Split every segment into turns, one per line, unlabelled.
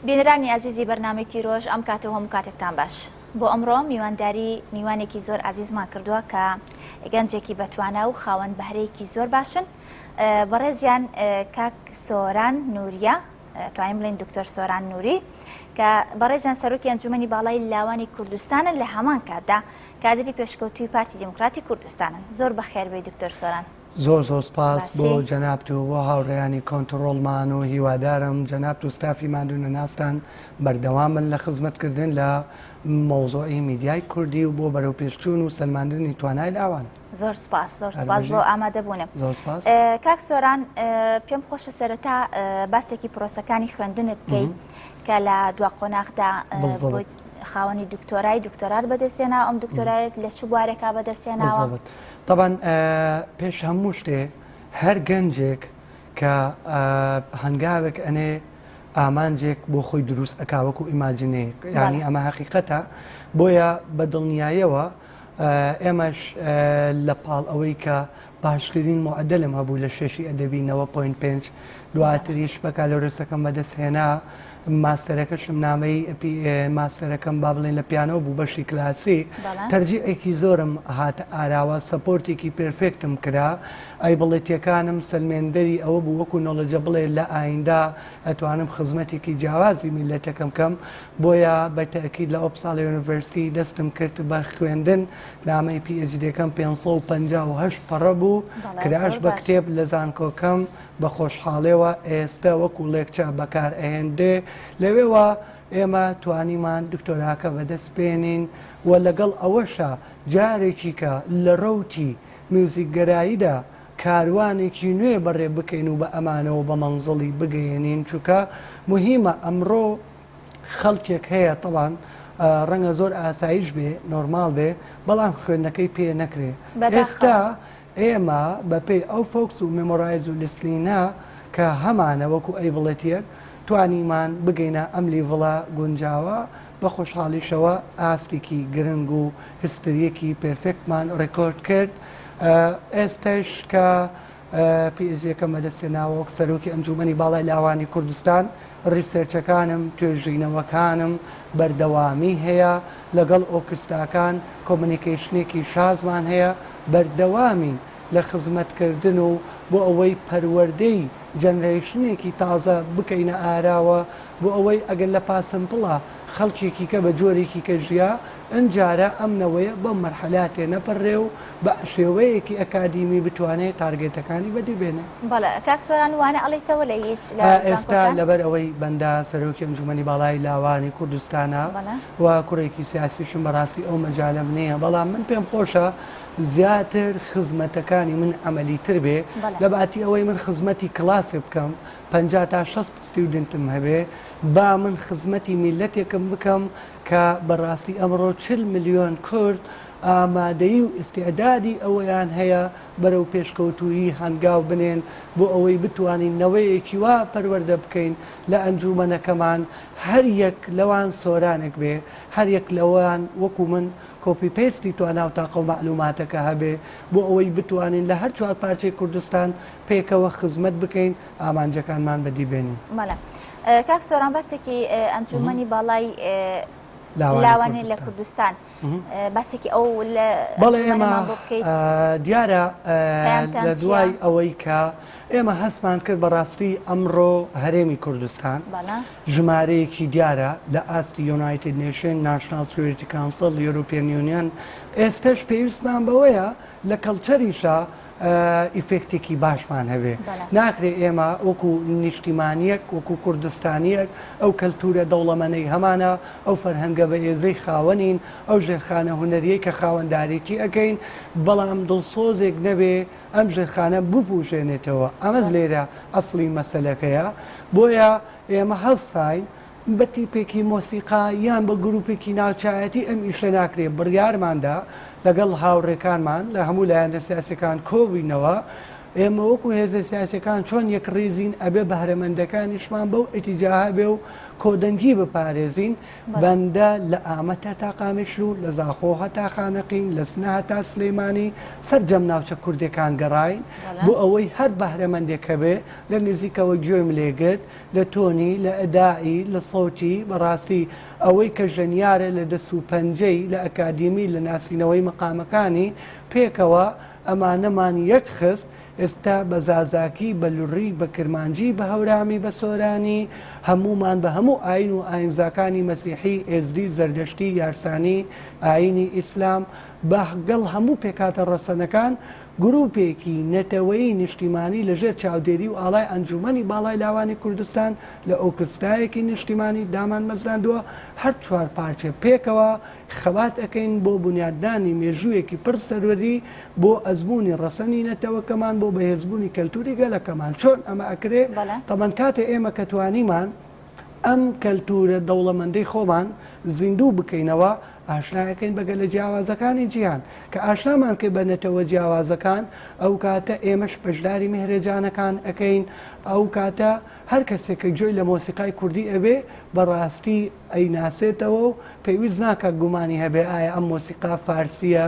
بینەرانی ئازیزی بەرنامەی تیرۆژ ئەم کاتە و هەموو کاتێکتان باش. بۆ ئەمڕۆ میوانداری میوانێکی زۆر ئازیزمان کردووە کە گەنجێکی بەتوانا و خاوەن بەهرەیەکی زۆر باشن بەڕێزیان کاک سۆران نوریە توانین بڵێن دکتۆر سۆران نوری کە بەڕێزیان سەرۆکی ئەنجومەنی باڵای لاوانی کوردستانن لە هەمان کاتدا کادری پێشکەوتوی پارتی دیموکراتی کوردستانن زۆر بەخێربێی دکتۆر سۆران.
زۆر زۆر سپاس بۆ جەنابت و بۆ هاوڕێیانی کۆنتڕۆڵمان و هیوادارم جەنابت و ستافی ماندوونەناستان بەردەوام بن لە خزمەتکردن لە مەوزوعی میدیای کوردی و بۆ بەرەوپێشچوون و سەلماندنی توانای لاوان.
زۆر سپاس زۆر سپاس بۆ ئامادەبوونم. زۆر سپاس. کاک سۆران پێم خۆشە سەرەتا باسێکی پرۆسەکانی خوێندنت بکەی کە لە دوا قۆناغدا بۆیت خاوەنی دکتۆرای دکتۆرات بەدەستهێنا ئەم دکتۆرایەت لە چ بوارێکا بەدەستهێناوە؟
تەبعەن پێش هەموو شتێ هەر گەنجێک کە هەنگاوێک ئەنێ ئامانجێک بۆ خۆی دروست ئەکا وەکو imagine ێک ینی ئەمە هەقیقەتە بۆیە بە دڵنیایەوە ئێمەش لە پاڵ ئەوەی کە باشترین معەدەلم هەبوو لە شەشی ئەدەبی 9.5 دواتریش بەکالۆرۆسەکەم بەدەست هێنا ماستەرەکەشم نامەی ماستەرەکەم با بڵێن لە پیانۆ بوو بەشی کلاسیک تەرجیعێکی زۆرم هاتە ئاراوە support ێکی perfect م کرا ability ەکانم سەلمێندەری ئەوە بوو وەکو knowledge ە بڵێ لە ئایندا ئەتوانم خزمەتێکی جیاوازی میلەتەکەم کەم بۆیە بە تەئکید لە ئۆپساڵا university دەستم کرد بە خوێندن نامەی PhD ەکەم 558 پەڕە بوو کراش بە کتێب لە زانکۆکەم بە خۆشحاڵێوە ئێستە وەکو lecture بەکار ئەهێنرێ، لەوێوە ئێمە توانیمان دکتۆراکە بەدەست بێنین و لەگەڵ ئەوەشا جارێکیکە لە رەوتی میوزیکگەراییدا کاروانێکی نوێ بەڕێ بکەین و بە ئەمانەوە بە مەنزڵی بگەیەنین چونکە موهیمە ئەمڕۆ خەڵکێک هەیە تەبان ڕەنگە زۆر ئاسایش بێ نۆرماڵ بێ بەڵام خوێندنەکەی پێ نەکرێ ئێستا ئێمە بەپێی ئەو focus و memorize و listening ە کە هەمانە وەکو ability ەک توانیمان بگەینە ئەم level ە گونجاوە، بە خۆشحاڵیشەوە ئاستێکی گرنگ و history یەکی perfect مان record کرد. ئێستەش کە PhD ەکەم بەدەستهێناوە وەک سەرۆکی ئەنجوومەنی باڵای لاوانی کوردستان، research ەکانم، توێژینەوەکانم بەردەوامی هەیە، لەگەڵ ئۆرکستراکان communication ێکی شازمان هەیە، بەردەوامین لە خزمەتکردن و بۆ ئەوەی پەروەردەی generation ێکی تازە بکەینە ئاراوە، بۆ ئەوەی ئەگەر لە پاسمپڵا خەڵکێکی کە بە جۆرێکی کە ژیا، ئنجارە ئەم نەوەیە بەم مەرحەلە تێنەپەرێ و بە شێوەیەکی ئەکادیمی بتوانێ target ەکانی بەدی بێنێ.
بەڵێ کاک سۆران وانە ئەڵێیتەوە لە هیچ لە
ئێستا
زانکۆکان؟
لەبەر ئەوەی بەندە سەرۆکی ئەنجومەنی باڵای لاوانی کوردستانە و کوڕێکی سیاسیشم بەڕاستی ئەو مەجالەم نییە بەڵام من پێم خۆشە زیاتر خزمەتەکانی من عەمەلی تر بێ لە باتی ئەوەی من خزمەتی کڵاسێ بکەم 50 تا 60 student م هەبێ با من خزمەتی میلەتێکم بکەم کە بەڕاستی ئەمڕۆ 40 ملیۆن کورد ئامادەیی و ئیستعدادی ئەوەیان هەیە بەرەو پێشکەوتوویی هەنگاو بنێن بۆ ئەوەی بتوانین نەوەیەکی وا پەروەردە بکەین لە ئەنجوومەنەکەمان هەر یەک لەوان سۆرانێک بێ، هەر یەک لەوان وەکو من copy paste ی توانا و تاقە و مەعلوماتەکە هەبێ بۆ ئەوەی بتوانین لە هەر چوارپارچەی کوردستان پێکەوە خزمەت بکەین ئامانجەکانمان بەدی بێنین.
بەڵێ کاک سۆران باسێکی ئەنجوومەنی باڵای لاوانی لە کوردستان باسێکی ئەو
بەڵێ ئێمە دیارە لە دوای ئەوەی کە ئێمە هەستمان کرد بەڕاستی ئەمڕۆ هەرێمی کوردستان ژمارەیەکی دیارە لە ئاستی United Nation National Security Council European Union ئێستش پێویستمان بەوەیە لە culture یشا effect ێکی باشمان هەبێ. ناکرێ ئێمە وەکو نیشتیمانیەک، وەکو کوردستانیەک ئەو کەلتورە دەوڵەمەنەی هەمانە، ئەو فەرهەنگە بەهێزەی خاوەنین، ئەو ژێرخانە هونەریەی کە خاوەندارێتی ئەکەین، بەڵام دڵسۆزێک نەبێ ئەم ژێرخانە بپوشێنێتەوە. ئەمەش لێرە ئەسڵی مەسەلەکەیە. بۆیە ئێمە هەستاین بە تیپێکی مۆسیقا یان بە گروپێکی ناوچایەتی ئەم ئیشە ناکرێ، بڕیارمان دا لەگەڵ هاوڕێکانمان لە هەموو لایەنە سیاسیەکان کۆبووینەوە. ئێمە وەکو هێزە سیاسیەکان چۆن یەکڕیزین ئەبێ بەهرەمەندەکانیشمان بەو ئیتیجاهە بێ و کۆدەنگی بپارێزین، بەندە لە ئامەد هەتا قامیشلو، لە زاخۆ هەتا خانەقین، لە سنە هەتا سلێمانی، سەرجەم ناوچە کوردێکان گەڕاین بۆ ئەوەی هەر بەهرەمەندێک هەبێ لە نزیکەوە گوێم لێگرت لە تۆنی، لە ئەدائی، لە سەوتی، بەڕاستی ئەوەی کە ژەنیارە لە دەس و پەنجەی، لە ئەکادیمی، لە ناسینەوەی مەقامەکانی، پێکەوە ئەمانەمان یەک خست، ئێستا بە زازاکی، بە لوڕی، بە کرمانجی، بە هەورامی، بە سۆرانی، هەموومان بە هەموو ئایین و ئایینزاکانی مەسیحی، ئێزدی، زەردەشتی، یارسانی، ئایینی ئیسلام، بە گەڵ هەموو پێکهاتە ڕەسەنەکان، گرووپێکی نەتەوەیی نیشتیمانی لە ژێر چاودێری و ئاڵای ئەنجوومەنی باڵای لاوانی کوردستان لە ئۆکسترایەکی نیشتیمانی دامانمەزراندووە، هەر چوارپارچە پێکەوە خەبات ئەکەین بۆ بونیادنانی مێژوویەکی پڕ سەروەری بۆ ئەزموونی ڕەسەنی نەتەوەکەمان، بۆ بەهێزبوونی کەلتوری گەلەکەمان. چۆن ئەمە ئەکرێ؟ تەبەن کاتێ ئێمە کە توانیمان ئەم کەلتورە دەوڵەمەندەی خۆمان زیندوو بکەینەوە، ئاشنایەکەین بە گەلە جیاوازەکانی جیهان. کە ئاشنامان کرد بە نەتەوە جیاوازەکان، ئەو کاتە ئێمەش بەشداری میهرەجانەکان ئەکەین، ئەو کاتە هەر کەسێک کە گوێی لە مۆسیقای کوردی ئەبێ، بەڕاستی ئەیناسێتەوە و پێویست ناکات گومانی هەبێ ئایا ئەم مۆسیقا فارسییە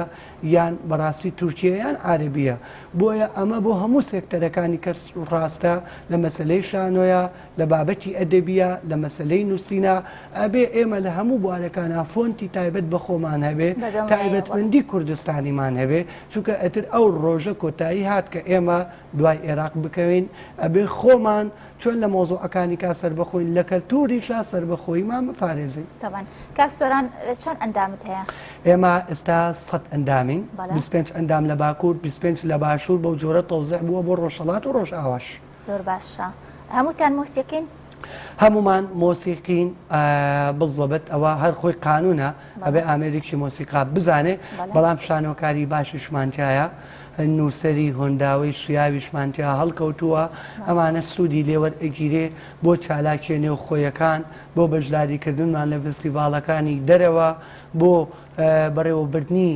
یان بەڕاستی تورکییە یان عارەبییە. بۆیە ئەمە بۆ هەموو سێکتەرەکانی کەس ڕاستە، لە مەسەلەی شانۆیا، لە بابەتی ئەدەبییا، لە مەسەلەی نووسینا، ئەبێ ئێمە لە هەموو بوارەکانا فۆنتی تایبەت بە خۆمان هەبێ، تایبەتمەندی کوردستانیمان هەبێ، چونکە ئیتر ئەو ڕۆژە کۆتایی هات کە ئێمە دوای ئێراق بکەوین، ئەبێ خۆمان چۆن لە مەوزوعەکانی کا سەربەخۆین لە کەلتوریشا سەربەخۆییمان بپارێزین.
تەبعەن. کاک سۆران چەند ئەندامت هەیە؟
ئێمە ئێستا سەد ئەندامین، 25 ئەندام لە باکوور، 25 لە باشوور، بەو جۆرە تەوزیع بووە بۆ ڕۆژهەڵات و ڕۆژئاواش.
زۆر باشە. هەمووتان مۆسیقین؟
هەموومان مۆسیقین بزەبت ئەوە هەر خۆی قانونە ئەبێ ئامێرێکی مۆسیقا بزانێ بەڵام شانۆکاری باشیشمان تایە نووسەری هۆنداوەی شیاویشمان تیا هەڵکەوتووە ئەمانە سوودی لێوەرئەگیرێ بۆ چالاکیە نێوخۆیەکان بۆ بەشداریکردنمان لە فستیڤاڵەکانی دەرەوە بۆ بەڕێوەبردنی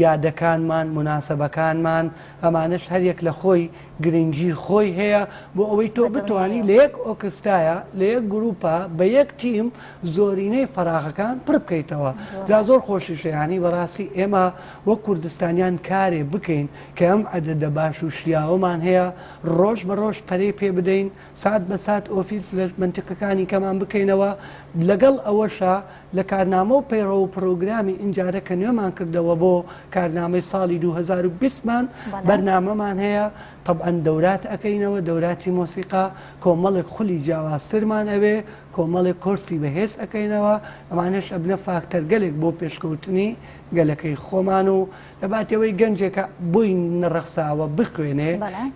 یادەکانمان، موناسەبەکانمان، ئەمانەش هەریەک لە خۆی گرنگی خۆی هەیە بۆ ئەوەی تۆ بتوانی لە یەک ئۆکستایا لە یەک گروپا بە یەک تیم زۆرینەی فەراغەکان پڕ بکەیتەوە جا زۆر خۆشیشە یانی بەڕاستی ئێمە وەک کوردستانیان کارێ بکەین کە ئەم عەدەدە باش و شیاوەمان هەیە ڕۆژ بە ڕۆژ پەرەی پێ بدەین سات بە سات ئۆفیس لە مەنتیقەکانی کەمان بکەینەوە لەگەڵ ئەوەشا لە کارنامە و پەیڕەو و پڕۆگرامی ئینجارە کە نوێمان کردەوە بۆ کارنامەی ساڵی 2020 مان بەرنامەمان هەیە تەبعەن دەورات ئەکەینەوە دەوراتی مۆسیقا کۆمەڵێک خولی جیاوازترمان ئەوێ کۆمەڵێک کۆرسی بەهێز ئەکەینەوە ئەمانەش ئەبنە فاکتەرگەلێک بۆ پێشکەوتنی گەلەکەی خۆمان و لەباتی ئەوەی گەنجێکە بۆی نەڕەخساوە بخوێنێ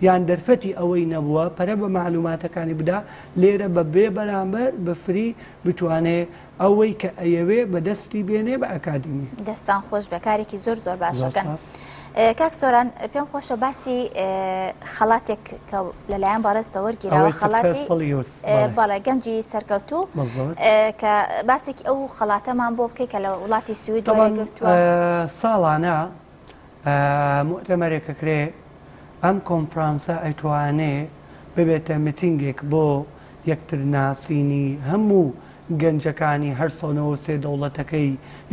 یان دەرفەتی ئەوەی نەبووە پەرە بە مەعلوماتەکانی بدا لێرە بە بێ بەرامبەر بە free بتوانێ ئەوەی کە ئەیەوێ بەدەستی بێنێ بە ئەکادیمی.
دەستان خۆش بێ کارێکی زۆر زۆر باشەکەن. کاک سۆران پێم خۆشە باسی خەڵاتێک کە لەلایەن بەڕێزتە وەرگیراوە خەڵاتی بەڵێ گەنجی سەرکەوتوو کە باسێکی ئەو خەڵاتەمان بۆ بکەیت کە لە وڵاتی سوید وەرگرتووە.
ساڵانە موئتەمەرێک ئەکرێ ئەم کۆنفرانسە ئەتوانێ ببێتە میتینگێک بۆ یەکترناسینی هەموو گەنجەکانی هەر 193 دەوڵەتەکەی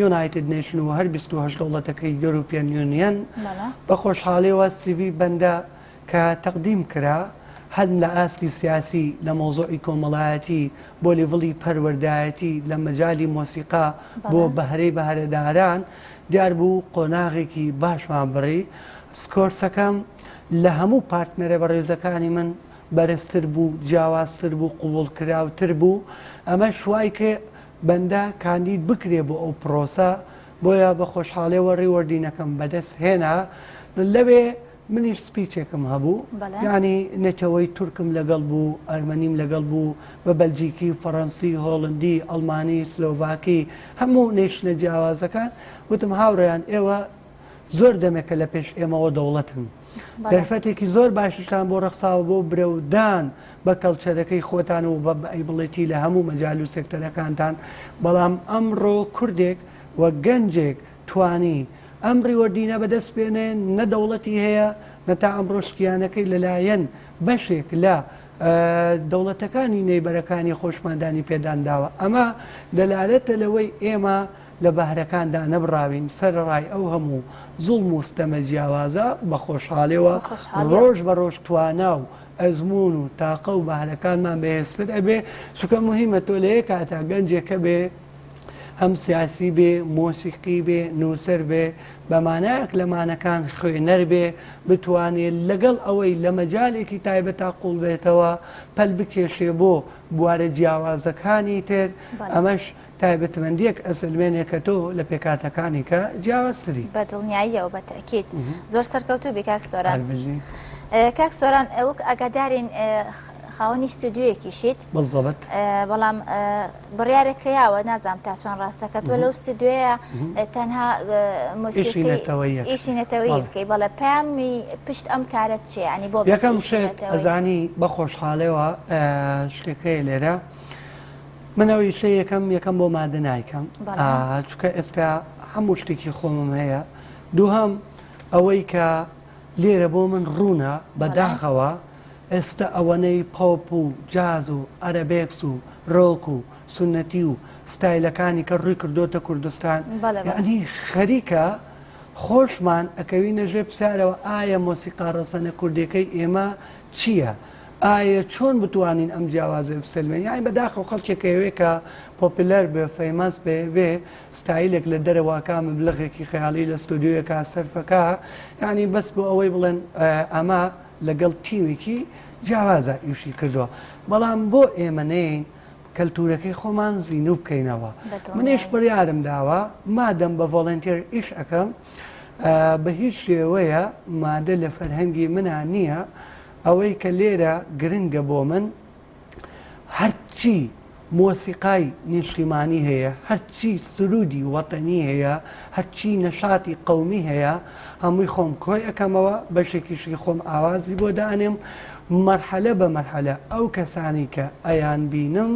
United Nation و هەر 28 دەوڵەتەکەی European Union بە خۆشحاڵیەوە CV بەندە کە تەقدیم کرا هەم لە ئاستی سیاسی لە مەوزوعی کۆمەڵایەتی بۆ level ی پەروەردایەتی لە مەجالی مۆسیقا بۆ بەهرەی بەهرەداران دیار بوو قۆناغێکی باشمان بڕی scores ەکەم لە هەموو partner ە بەڕێزەکانی من بەرزتر بوو، جیاوازتر بوو، قبوڵکراوتر بوو، ئەمەش وای کرد بەندە کاندید بکرێ بۆ ئەو پرۆسە، بۆیە بە خۆشحاڵیەوە rewarding ەکەم بەدەست هێنا، لەوێ منیش speech ێکم هەبوو، یانی نەتەوەی تورکم لەگەڵ بوو، ئەرمەنیم لەگەڵ بوو، بە بەلجیکی، فەڕەنسی، هۆڵندی، ئەڵمانی، سلۆڤاکی، هەموو nation ە جیاوازەکان، وتم هاوڕێیان ئێوە زۆر دەمێکە لە پێش ئێمەوە دەوڵەتن. دەرفەتێکی زۆر باشیشتان بۆ ڕەخساوە بۆ برەودان بە culture ەکەی خۆتان و بە ability لە هەموو مەجال و سێکتەرەکانتان، بەڵام ئەمڕۆ کوردێک وەک گەنجێک توانی ئەم rewarding ە بەدەست بێنێ، نە دەوڵەتی هەیە، نە تا ئەمڕۆش کیانەکەی لەلایەن بەشێک لە دەوڵەتەکانی neighbor ەکانی خۆشمان دانی پێدانداوە. ئەمە دەلالەتە لەوەی ئێمە لە بەهرەکان دانەبڕاوین، سەرەڕای ئەو هەموو زوڵم و ستەمە جیاوازە، بە خۆشحاڵیەوە ڕۆژ بە ڕۆژ توانا و ئەزموون و تاقە و بەهرەکانمان بەهێزتر ئەبێ، چونکە موهیمە تۆ لە یەک کاتا گەنجێک هەبێ هەم سیاسی بێ، مۆسیقی بێ، نووسەر بێ، بە مانایەک لە مانەکان خوێنەر بێ، بتوانێ لەگەڵ ئەوەی لە مەجالێکی تایبەتا قووڵ بێتەوە، پەل بکێشێ بۆ بوارە جیاوازەکانی تر، ئەمەش تایبەتمەندییەک ئەسەلمێنێ کە تۆ لە پێکهاتەکانی کە جیاوازتری.
بە دڵنیاییەوە بە تەئکید. زۆر سەرکەوتوو بی کاک سۆران. هەر بژی. کاک سۆران وەک ئاگادارین خاوەنی ستودیۆیەکیشیت.
بالضبط.
بەڵام بڕیارێک کە یاوە نازانم تا چۆن ڕاستە کە تۆ لەو ستودیۆیە تەنها
مۆسیقی
ئیشی نەتەوەیی بکەی بەڵێ پەیامی پشت ئەم کارەت چییە ینی بۆ
یەکەم شت ئەزانی بە خۆشحاڵەوە شتێک هەیە لێرە من ئەو ئیشە یەکەم یەکەم بۆ مادە نایکەم چونکە ئێستا هەموو شتێکی خۆمم هەیە دووهەم ئەوەی کە لێرە بۆ من ڕوونە بەداخەوە ئێستە ئەوەنەی پۆپ و جاز و ئەرەبێکس و ڕۆک و سونەتی و ستایلەکانی کە ڕووی کردۆتە کوردستان یعنی خەریکە خۆشمان ئەکەوینە ژێ پرسیارەوە ئایا مۆسیقا ڕەسەنە کوردێکەی ئێمە چییە؟ ئایا چۆن بتوانین ئەم جیاوازیە بسەلمێنین؟ یانی بەداخەوە خەڵکێک ئەیەوێ کە popular بێ famous بێ بێ ستایلێک لە دەرەوە کا مبلغێکی خەیاڵی لە ستۆدیۆیەکا سەرفەکا یانی بەس بۆ ئەوەی بڵێن ئەمە لەگەڵ تیمێکی جیاوازە ئیشی کردووە بەڵام بۆ ئێمە نین کەلتورەکەی خۆمان زیینوو بکەینەوە منیش بڕیارم داوە مادەم بە volunteer ئیش ئەەکەم بە هیچ شێوەیە مادە لە فەرهەنگی منا نییە ئەوەی کە لێرە گرنگە بۆ من هەرچی مۆسیقای نیشتیمانی هەیە، هەرچی سرودی وەتەنی هەیە، هەرچی نەشاتی قەومی هەیە، هەمووی خۆم کۆی ئەکەمەوە، بەشێکیشی خۆم ئاوازی بۆ دائەنێم، مەرحەلە بە مەرحەلە ئەو کەسانەی کە ئەیانبینم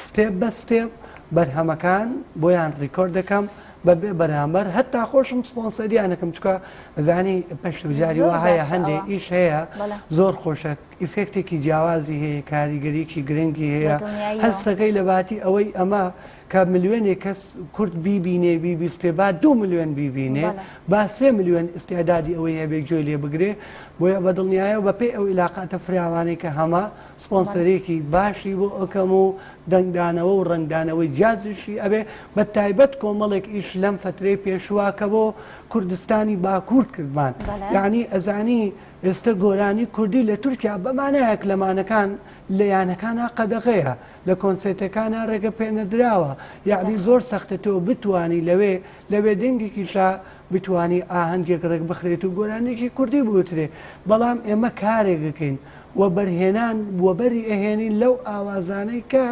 step بە step بەرهەمەکان بۆیان record دەکەم بە بێ بەرامبەر، هەتا خۆشم سپۆنسەریان ئەکەم، چونکە ئەزانی پەشێو جاری
زۆر
وا هەیە
باشە
هەندێ
ئەوە.
ئیش هەیە
بەڵێ.
زۆر خۆشە ئیفێکتێکی جیاوازی هەیە، کاریگەریی گرنگی
بە
هەیە،
دڵنیاییەوە.
هەستەکەی لە باتی ئەوەی ئەمە کە ملیۆنێک کەس کورد بیبینێ بیبیستێ با دوو ملیۆن بیبینێ
بەڵێ.
با سێ ملیۆن ئیستعدادی ئەوەی هەبێ گوێی لێ بگرێ، بۆیە بە دڵنیایەوە بە پێی ئەو ئیلاقاتە فراوانەی کە هەمە
بەڵێ.
سپۆنسەرێکی باشی بۆ ئەکەم و دەنگدانەوە و ڕەنگدانەوەی جیازیشی ئەبێ، بە تایبەت کۆمەڵێک ئیش لەم فەترەی پێشووا کە بۆ کوردستانی باکوور کردمان.
بەڵێ.
یەعنی ئەزانی ئێستە گۆرانی کوردی لە تورکیا بە مانایەک لە مانەکان لە یانەکانا قەدەغەیە، لە کۆنسێرتەکانا ڕێگە پێنەدراوە، یەعنی
بەداخەوە.
زۆر سەختە تۆ بتوانی لەوێ لە بێدەنگێکیشا بتوانی ئاهەنگێک ڕێکبخرێت و گۆرانیەکی کوردی بوترێ، بەڵام ئێمە کارێک ئەکەین وەبەرهێنان وەبەری ئەهێنین لەو ئاوازانەی کە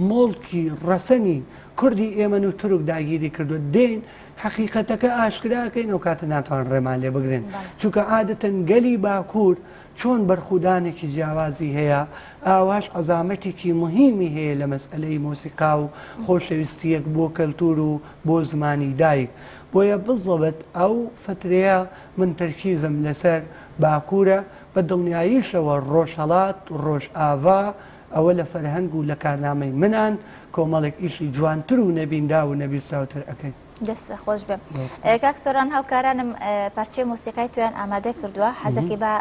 موڵکی ڕەسەنی کوردی ئێمەن و تورک داگیری کردووە، دێین حەقیقەتەکە ئاشکرا ئەکەین ئەو کاتە ناتوان ڕێمان لێ بگرن، چونکە عادەتەن گەلی باکوور چۆن بەرخودانێکی جیاوازی هەیە ئاواش عەزامەتێکی موهیمی هەیە لە مەسئەلەی مۆسیقا و خۆشەویستییەک بۆ کەلتوور و بۆ زمانی دایک، بۆیە بزەبت ئەو فەترەیە من تەرکیزم لەسەر باکوورە، بە دڵنیاییشەوە ڕۆژهەڵات، ڕۆژئاڤا، ئەوە لە فەرهەنگ و لە کارنامەی منان، کۆمەڵێک ئیشی جوانتر و نەبینراو و نەبیستراوتر ئەکەین.
دەست خۆش بێ کاک سۆران هاوکارانم پارچەی مۆسیقای تۆیان ئامادە کردووە حەزەکەی با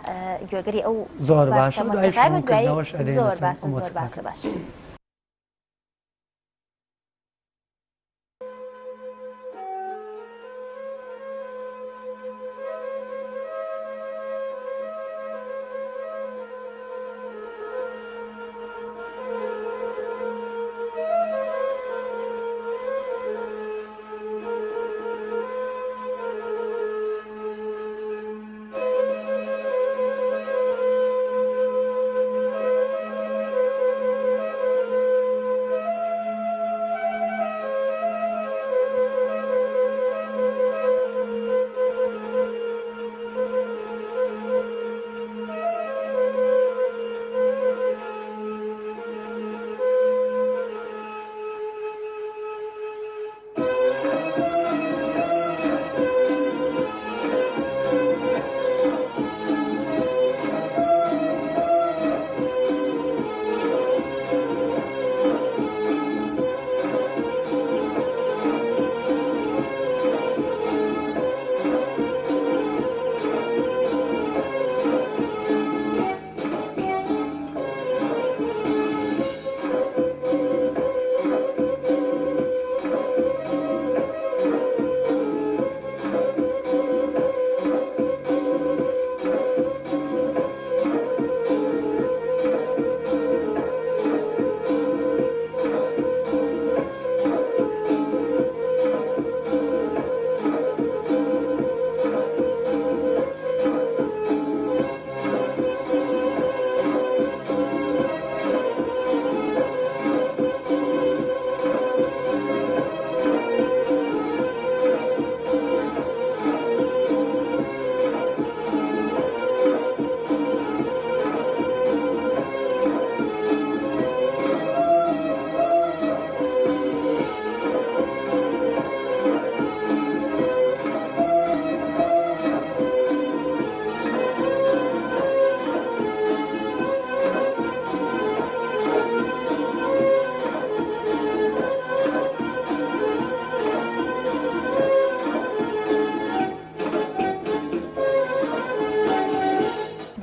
گوێگری ئەو
زۆر
پارچە
باشە دوای
مۆسیقای بە دوایی
شڕۆکردنەوەش ئەدەینە
زۆر
سەر
باشە
ئەو
زۆر
مۆسیقاکە.
باشە باش.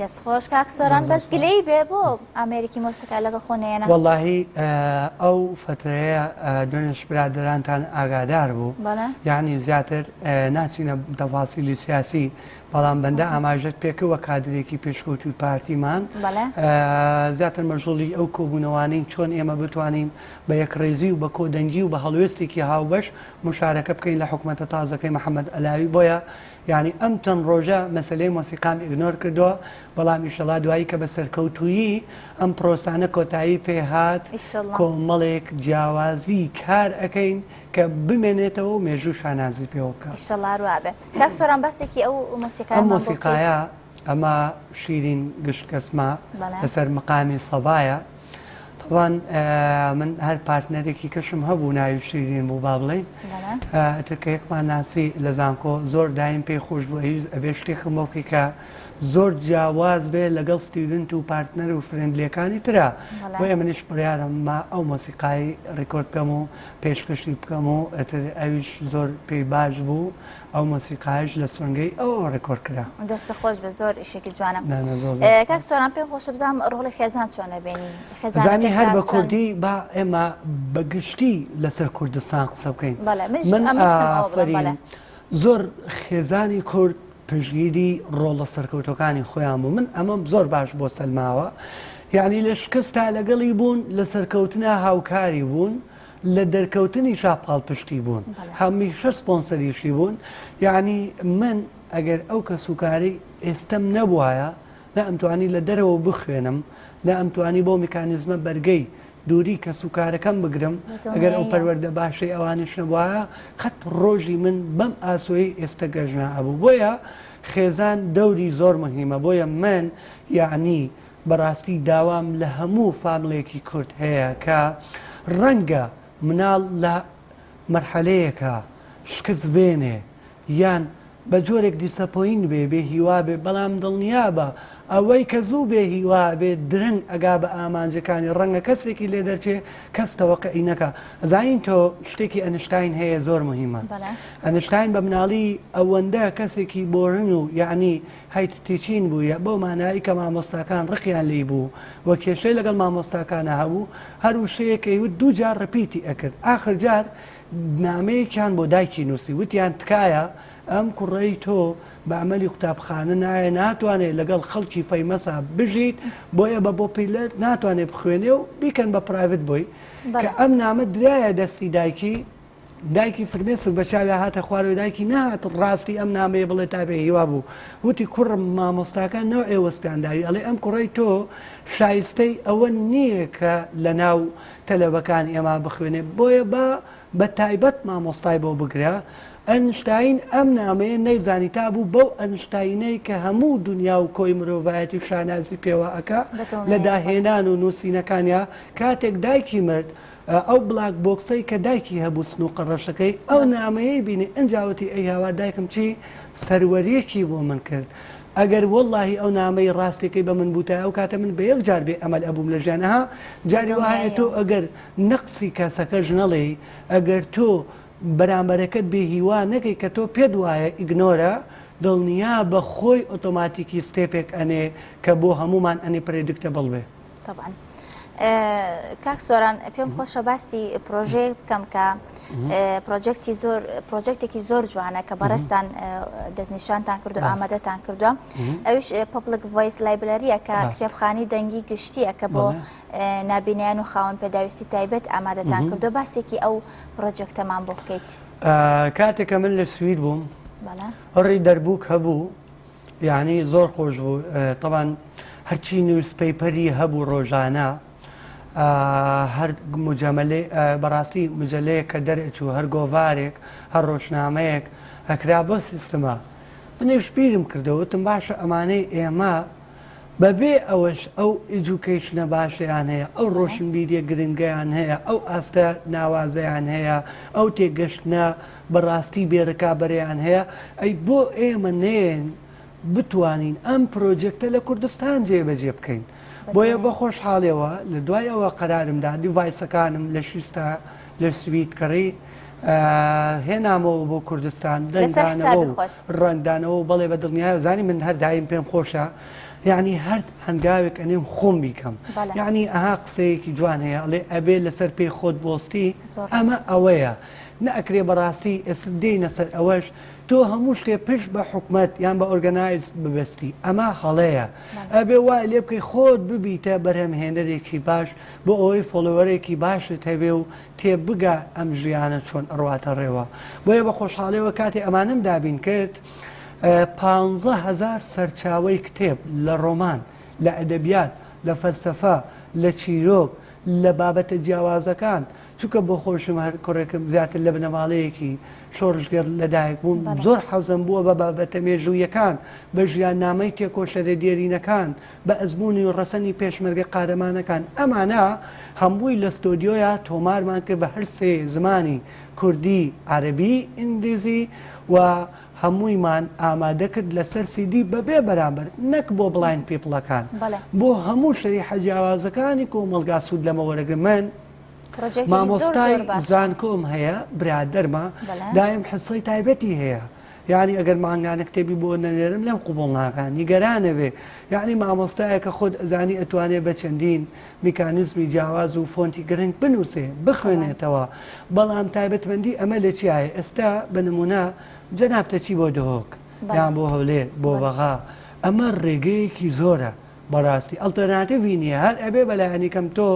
دەست خۆش کاک سۆران بەس گلەیی بێ بۆ ئامێرێکی مۆسیقا لەگەڵ خۆ نەیەنا.
وەڵاهی ئەو فەترەیە دوێنێش برادەرانتان ئاگادار بوو یانی زیاتر ناچینە تەفاسیلی سیاسی بەڵام بەندە ئاماژەت پێکە وە کادرێکی پێشکەوتوی پارتیمان زیاتر مەشغوڵی ئەو کۆبوونەوانەی چۆن ئێمە بتوانین بە یەکڕێزی و بە کۆدەنگی و بە هەڵوێستێکی هاوبەش مشارەکە بکەین لە حکومەتە تازەکەی محەممەد عەلاوی بۆیە یانی ئەم چەند ڕۆژە مەسەلەی مۆسیقام ignore کردووە بەڵام ئیشەڵا دوایی کە بە سەرکەوتوویی ئەم پرۆسانە کۆتایی پێ هات کۆمەڵێک جیاوازی کار ئەکەین کە بمێنێتەوە و مێژوو شانازی پێوە بکە.
ئیشەڵا هەر وابێ. کاک سۆران باسێکی ئەو
مۆسیقایەمان بۆ بکەیت؟ ئەم مۆسیقایە ئەمە شیرین گشت کەسمە لەسەر مقامی سەبایە. تەبان من هەر partner ێکی کەشم هەبوو ناوی شیرین بوو با بڵێین ئەتر کە یەکمان ناسی لە زانکۆ زۆر دایم پێی خۆش بوو ئەویست ئەبێ شتێکم بۆ بکەی کە زۆر جیاواز بێ لەگەڵ student و partner و friendly ەکانی ترا بۆیە منیش بڕیارم ما ئەو مۆسیقای record بکەم و پێشکەشی بکەم و ئەتر ئەویش زۆر پێی باش بوو ئەو مۆسیقایش لە سۆنگەی ئەوەوە record کرا.
دەستت خۆش بێ زۆر ئیشێکی جوانە.
نا نا زۆر زۆر
کاک سوپاس. سۆران پێم خۆشە بزانم ڕۆڵی خێزان چۆن ئەبێنی؟
زانی
خێزانەکەت
هەر
تا
بە
چەند؟
کوردی با ئێمە بە گشتی لەسەر کوردستان قسە بکەین.
بەڵێ منیش
من
ئەمەستم ئەوە بڵێم
ئافەرین
بەڵێ.
زۆر خێزانی کورد پشتگیری ڕۆڵە سەرکەوتوەکانی خۆیان بوو من ئەمەم زۆر باش بۆ سەلماوە یعنی لە شکستا لەگەڵی بوون لە سەرکەوتنا هاوکاری بوون لە دەرکەوتنیشا پاڵپشتی بوون هەمیشە سپۆنسەریشی بوون یعنی من ئەگەر ئەو کەسوکارەی ئێستەم نەبوایە نە ئەمتوانی لە دەرەوە بخوێنم نە ئەمتوانی بۆ میکانیزمە بەرگەی دووری کەسوکارەکەم بگرم ئەگەر ئەو پەروەردە باشەی ئەوانیش نەبوایە قەت ڕۆژی من بەم ئاسۆیەی ئێستە گەش نائەبوو بۆیە خێزان دەوری زۆر مهیمە بۆیە من یعنی بەڕاستی داوام لە هەموو فاملێکی کورد هەیە کە ڕەنگە مناڵ لە مەرحەلەیەکا شکست بێنێ یان بە جۆرێک disappoint بێ بێ هیوا بێ بەڵام دڵنیابە ئەوەی کە زوو بێ هیوا بێ درەنگ ئەگا بە ئامانجەکانی ڕەنگە کەسێکی لێ دەرچێ کەس تەوەقعی نەکا ئەزانین تۆ شتێکی ئەنشتاین هەیە زۆر مهمە ئەنشتاین بە مناڵی ئەوەندە کەسێکی boring و یعنی hate teaching بوو یە بەو مانایەی کە مامۆستاکان ڕقیان لێی بوو و کێشەی لەگەڵ مامۆستاکانا هەبوو هەر وشەیەک ئەیوت دوو جار repeat ی ئەکرد ئاخر جار نامەیەکیان بۆ دایکی نووسی وتیان تکایە ئەم کوڕەی تۆ بە ئەمەلی قوتابخانە نایە ناتوانێت لەگەڵ خەڵکی famous ا بژیت بۆیە بە popular ناتوانێت بخوێنێ و بیکەن بە private بۆی کە ئەم نامە درایە دەستی دایکی دایکی فرمێسک بە چاویا هاتە خوارەوە دایکی نەهات ڕاستی ئەم نامەیە بڵێ تا بێ هیوا بوو وتی کوڕم مامۆستاکان نەوعێ وەسپیان داوی ئەڵێ ئەم کوڕەی تۆ شایستەی ئەوە نییە کە لە ناو تەلەبەکان ئێمە بخوێنێ بۆیە با بە تایبەت مامۆستای بۆ بگرە ئەنشتاین ئەم نامەیە نەیزانی تا بوو بەو ئەنشتاینەی کە هەموو دنیا و کۆی مرۆڤایەتی شانازی پێوە ئەکا لە داهێنان و نووسینەکانیا کاتێک دایکی مرد ئەو black box ەی کە دایکی هەبوو سنوقە ڕەشەکەی ئەو نامەیەی بینی ئنجا وتی ئەی هاوار دایکم چی سەروەریەکی بۆ من کرد ئەگەر وەڵاهی ئەو نامەی ڕاستەکەی بە من بوتایە ئەو کاتە من بە یەک جار بێ ئەمەل ئەبووم لە ژیان ئەها جاری وایە تۆ ئەگەر نەقسی کەسەکەش نەڵێی ئەگەر تۆ بەرامبەرەکەت بێ هیوا نەکەی کە تۆ پێت وایە ignore ە دڵنیا بە خۆی ئۆتۆماتیکی step ێک ئەنێ کە بۆ هەمومان ئەنێ predictable بێ.
تەبعەن کاک سۆران پێم خۆشە باسی پرۆژەیەک بکەم کە پرۆجێکتی زۆر پرۆجێکتێکی زۆر جوانە کە بەڕێزتان دەستنیشانتان کردو ئامادەتان کردووە ئەوش public voice library ە کە کتێبخانی دەنگی گشتیە کە بۆ نابینایان و خاوەن پێداویستی تایبەت ئامادەتان کردو باسێکی ئەو پرۆجێکتەمان بۆ بکەیت.
کاتێکە من لە سوید بووم ڕی دەربووک هەبوو یانی زۆر خۆش بوو تەبان هەرچی newspaper ی هەبوو ڕۆژانە هەر مجەمەلێ بەڕاستی مجەلەیەک کە دەرئەچوو هەر گۆڤارێک هەر ڕۆژنامەیەک ئەکرا بۆ سیستمە منیش بیرم کردەوە وتم باشە ئەمانەی ئێمە بەبێ ئەوەش ئەو education ە باشەیان هەیە ئەو ڕۆشنبیریە گرنگەیان هەیە ئەو ئاستە ناوازەیان هەیە ئەو تێگەشتنە بەڕاستی بێ ڕکابەریان هەیە ئەی بۆ ئێمە نەیەن بتوانین ئەم پرۆجێکتە لە کوردستان جێبەجێ بکەین بۆیە بە خۆشحاڵیەوە لە دوای ئەوە قەرارمدا device ەکانم لە شیستا لە سوید کڕی هێنامەوە بۆ کوردستان دەنگدانەوە و ڕەنگدانەوە و بەڵێ بە دڵنیایە زانی من هەر دایم پێم خۆشە. یەعنی هەر هەنگاوێک ئەنێم خۆم بیکەم یەعنی ئەها قسەیەکی جوان هەیە ئەڵێ ئەبێ لەسەر پێی خۆت بۆستی ئەمە ئەوەیە نەئەکرێ بەڕاستی ئێستا دێینە سەر ئەوەش تۆ هەموو شتێ پشت بە حکومەت یان بە organize ببەستی ئەمە هەڵەیە ئەبێ وای لێ بکەی خۆت ببیتە بەرهەمهێنەرێکی باش بۆ ئەوەی follower ێکی باشت هەبێ و تێبگا ئەم ژیانە چۆن ئەڕواتە ڕێوە بۆیە بە خۆشحاڵیەوە کاتێ ئەمانەم دابین کرد 15هزار سەرچاوەی کتێب لە ڕۆمان لە ئەدەبیات لە فەلسەفە لە چیرۆک لە بابەتە جیاوازەکان چونکە بۆ خۆشم هەر کوڕێکم زیاتر لە بنەماڵەیەکی شۆڕشگێڕ لەدایک بووم زۆر حەزم بووە بە بابەتە مێژوویەکان بە ژیاننامەی تێکۆشەرە دێرینەکان بە ئەزموونی ڕەسەنی پێشمەرگە قارەمانەکان ئەمانە هەمووی لە ستۆدیۆیا تۆمارمان کرد بە هەر سێ زمانی کوردی عەرەبی ئینگلیزی و هەموویمان ئامادە کرد لەسەر سیدی بەبێ بەرامبەر نەک بۆ blind people ەکان بۆ هەموو شەریحە جیاوازەکانی کۆمەڵگا سوود لەمە وەرەگرن من مامۆستای زانکۆم هەیە برادەرمە دایم حسەی تایبەتی هەیە یعنی ئەگەر مانگانە کتێبی بۆ نەنێرم لەم قوبڵ ناکان نیگەرانە بێ یعنی مامۆستایەکە خۆت ئەزانی ئەتوانێ بە چەندین میکانیزمی جیاواز و فۆنتی گرنگ بنووسێ بخوێنێتەوە بەڵام تایبەتمەندی ئەمە لە چیایە ئێستا بە نمونە جەنابتە چی بۆ دهۆک یان بۆ هەولێر بۆ بەغا ئەمە ڕێگەیەکی زۆرە بەڕاستی ئەڵتەرناتیڤی نییە هەر ئەبێ بەلایەنی کەم تۆ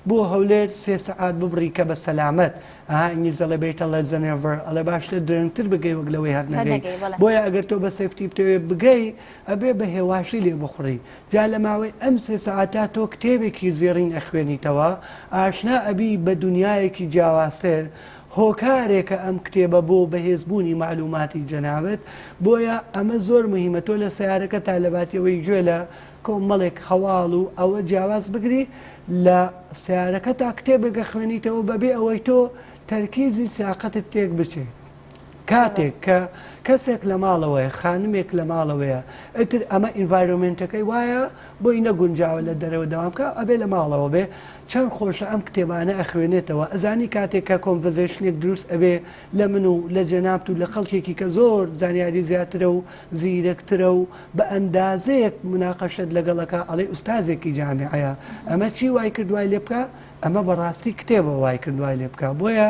بۆ هەولێر سێ سەعات ببڕی کە بە سەلامەت ئەها ئینگلیز ئەڵێ better late than never ئەڵێ باشتر درەنگتر بگەی وەک لەوەی هەر نەگەی بۆیە ئەگەر تۆ بە safety بتەوێ بگەی ئەبێ بە هێواشی لێ بخوڕی جا لە ماوەی ئەم سێ سەعاتە تۆ کتێبێکی زێڕین ئەخوێنیتەوە ئاشنا ئەبی بە دنیایەکی جیاوازتر هۆکارێکە ئەم کتێبە بۆ بەهێزبوونی مەعلوماتی جەنابت، بۆیە ئەمە زۆر موهیمە تۆ لە سەیارەکەتا لەباتی ئەوەی گوێ لە کۆمەڵێک هەواڵ و ئەوە جیاواز بگری لە سەیارەکەتا کتێبێک ئەخوێنیتەوە بەبێ ئەوەی تۆ تەرکیزی سیاقەتت تێک بچێ. کاتێک کە کەسێک لە ماڵەوەیە خانمێک لە ماڵەوەیە ئیتر ئەمە environment ەکەی وایە بۆی نەگونجاوە لە دەرەوە دەوام بکا ئەبێ لە ماڵەوە بێ چەند خۆشە ئەم کتێبانە ئەخوێنێتەوە ئەزانی کاتێک کە conversation ێک دروست ئەبێ لە من و لە جەنابت و لە خەڵکێکی کە زۆر زانیاری زیاترە و زیرەکترە و بە ئەندازەیەک مناقەشەت لەگەڵ ئەکا ئەڵێ ئوستازێکی جامیعەیە ئەمە چی وای کرد وای لێ بکا ئەمە بەڕاستی کتێبە وای کرد وای لێ بکا بۆیە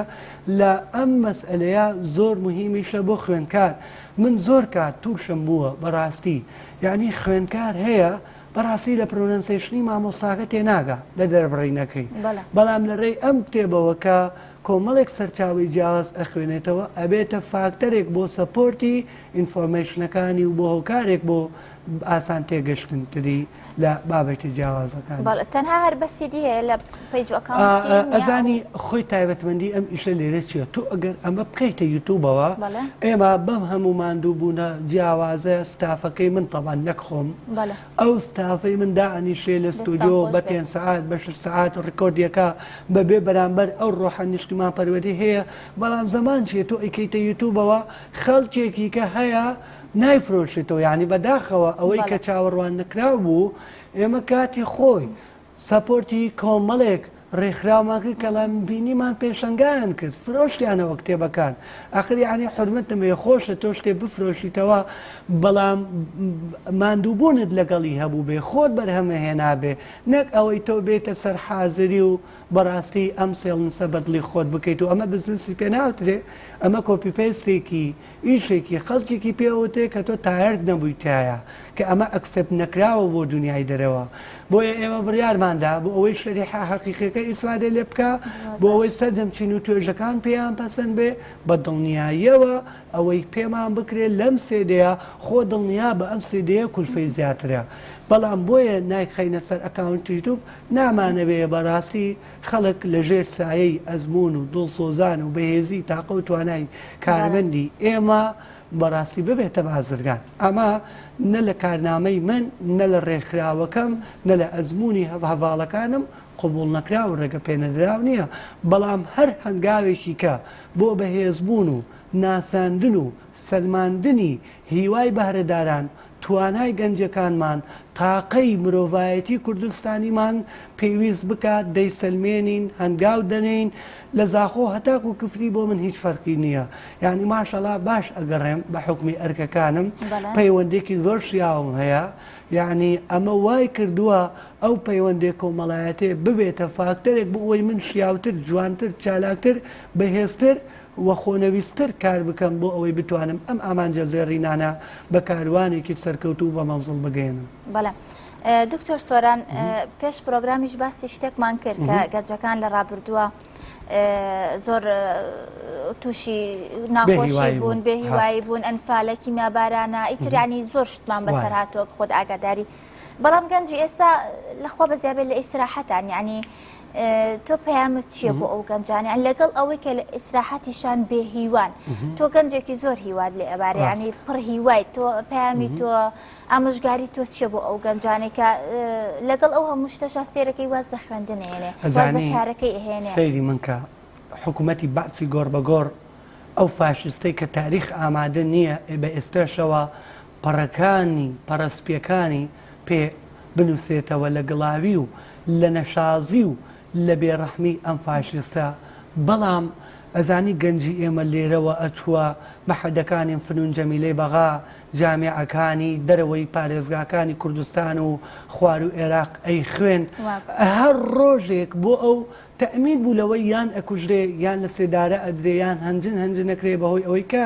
لە ئەم مەسئەلەیە زۆر موهیمیشە بۆ خوێندکار من زۆر کات توشم بووە بەڕاستی یعنی خوێندکار هەیە بەڕاستی لە pronunciation ی مامۆستاکە تێناگا لە دەربڕینەکەی بەڵام لە ڕێی ئەم کتێبەوە کە کۆمەڵێک سەرچاوەی جیاواز ئەخوێنێتەوە ئەبێتە فاکتەرێک بۆ support ی information ەکانی و بۆ هۆکارێک بۆ ئاسان تێگەشتنتری لە بابەتە جیاوازەکان.
بەڵێ تەنها هەر بە سیدی هەیە لە page و account ی نییە؟
ئەزانی خۆی تایبەتمەندی ئەم ئیشە لێرە چییە تۆ ئەگەر ئەمە بکەیتە یوتوبەوە ئێمە بەم هەموو ماندوو بوونە جیاوازە ستافەکەی من تەبان نەک خۆم ئەو ستافەی من دائەنیشێ لە ستۆدیۆ بە پێنج سەعات بە شەش سەعات record ەکە بەبێ بەرامبەر ئەو ڕۆحە نیشتیمان پەروەری هەیە بەڵام زەمان چیە تۆ ئەیکەیتە یوتوبەوە خەڵکێکی کە هەیە نایفرۆشێتەوە یانی بەداخەوە ئەوەی کە چاوەڕوان نەکراو بوو ئێمە کاتی خۆی support ی کۆمەڵێک ڕێکخراومان کرد کەڵام بینیمان پێشەنگایان کرد فرۆشتیانەوە کتێبەکان ئەخر یعنی حرمەتم هەیە خۆشە تۆ شتێ بفرۆشیتەوە بەڵام ماندووبوونت لەگەڵی هەبوو بێ خۆت بەرهەمە هێنابێ نەک ئەوەی تۆ بێتە سەر حازری و بەڕاستی ئەم sales ە بەدڵی خۆت بکەیت و ئەمە بزنسی پێ ناوترێ ئەمە copy paste ێکی ئیشێکی خەڵکێکی پێ ئەوترێ کە تۆ tired نەبووی تیایا کە ئەمە accept نەکراوە بۆ دونیای دەرەوە بۆیە ئێمە بڕیارمان دا بۆ ئەوەی شەریحە حەقیقیەکە ئیسفادەی لێ بکا بۆ ئەوەی سەرجەم چین و توێژەکان پێیان پەسەند بێ بە دڵنیاییەوە ئەوەی پێمان بکرێ لەم سێدەیە خۆ دڵنیا بە ئەم سێدەیە کولفەی زیاترە بەڵام بۆیە نایخەینە سەر account یوتوب نامانەوێ بەڕاستی خەڵک لە ژێر سایەی ئەزموون و دڵسۆزان و بەهێزی تاقە و توانای کارمەندی ئێمە بەڕاستی ببێتە بازرگان. ئەمە نە لە کارنامەی من، نە لە ڕێکخراوەکەم، نە لە ئەزموونی هەڤاڵەکانم قبوڵنەکراو و ڕێگەپێنەدراو نییە. بەڵام هەر هەنگاوێکی کە بۆ بەهێزبوون و ناساندن و سەلماندنی هیوای بەهرەداران. توانای گەنجەکانمان، تاقەی مرۆڤایەتی کوردستانیمان پێویست بکات دەیسەلمێنین، هەنگاو دەنێین، لە زاخۆ هەتاکو کفری بۆ من هیچ فەرقی نییە، یانی ماشەڵا باش ئەگەڕێم بە حوکمی ئەرکەکانم، پەیوەندێکی زۆر شیاوم هەیە، یانی ئەمە وای کردووە ئەو پەیوەندێ کۆمەڵایەتێ ببێتە فاکتەرێک بۆ ئەوەی من شیاوتر، جوانتر، چالاکتر، بەهێزتر و خۆنەویستتر کار بکەم بۆ ئەوەی بتوانم ئەم ئامانجە زێڕینانە بە کاروانێکی سەرکەوتوو بە مەنزڵ بگەیەنم.
بەڵێ دکتۆر سۆران پێش پرۆگرامیش باسی شتێکمان کرد کە گەنجەکان لە ڕابردووە زۆر تووشی ناخۆشی بوون بێ هیوایی بوون ئەنفالە کیمیابارانە ئیتریانی زۆر شتمان بەسەر هاتووە خۆت ئاگاداری بەڵام گەنجی ئێستا لەخوا بەزیابێت لە ئیسراحەتان یعنی تۆ پەیامت چییە بۆ ئەو گەنجانە یان لەگەڵ ئەوەی کە لە ئیسراحەتیشان بێ هیوان تۆ گەنجێکی زۆر هیوات لێ ئەبارێ ینی پڕ هیوای تۆ پەیامی تۆ ئامۆژگاری تۆ چییە بۆ ئەو گەنجانێک کە لەگەڵ ئەو هەموو شتەشا سێرەکەی واز لە خوێندنێنێ واز لە کارەکەی ئەهێنێ
سەیری من کە حکوومەتی بەعسی گۆڕ بە گۆڕ ئەو فاشیستەی کە تاریخ ئامادە نییە بە ئێستاشەوە پەڕەکانی پەڕە سپیەکانی پێ بنووسێتەوە لە گڵاوی و لە نەشازی و لە بێ ڕەحمی ئەم فاشیستە بەڵام ئەزانی گەنجی ئێمە لێرەوە ئەچووە مەحەدەکانی فنون جەمیلەی بەغا جامیعەکانی دەرەوەی پارێزگاکانی کوردستان و خواروو ئێراق ئەیخوێند هەر ڕۆژێک بۆ ئەو تەئمین بوو لەوەی یان ئەکوژرێ یان لە سێدارە ئەدرێ یان هەنجن هەنجن ئەکرێ بەهۆی ئەوەی کە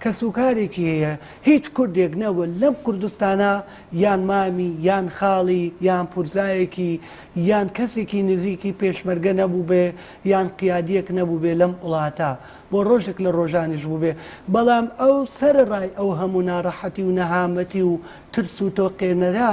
کەسوکارێکی هەیە هیچ کوردێک نەبووە لەم کوردستانە یان مامی یان خاڵی یان پورزایەکی یان کەسێکی نزیکی پێشمەرگە نەبووبێ یان قیادیەک نەبووبێ لەم وڵاتە بۆ ڕۆژێک لە ڕۆژانیش بووبێ بەڵام ئەو سەرەڕای ئەو هەموو ناڕەحەتی و نەهامەتی و ترس و تۆقێنەرە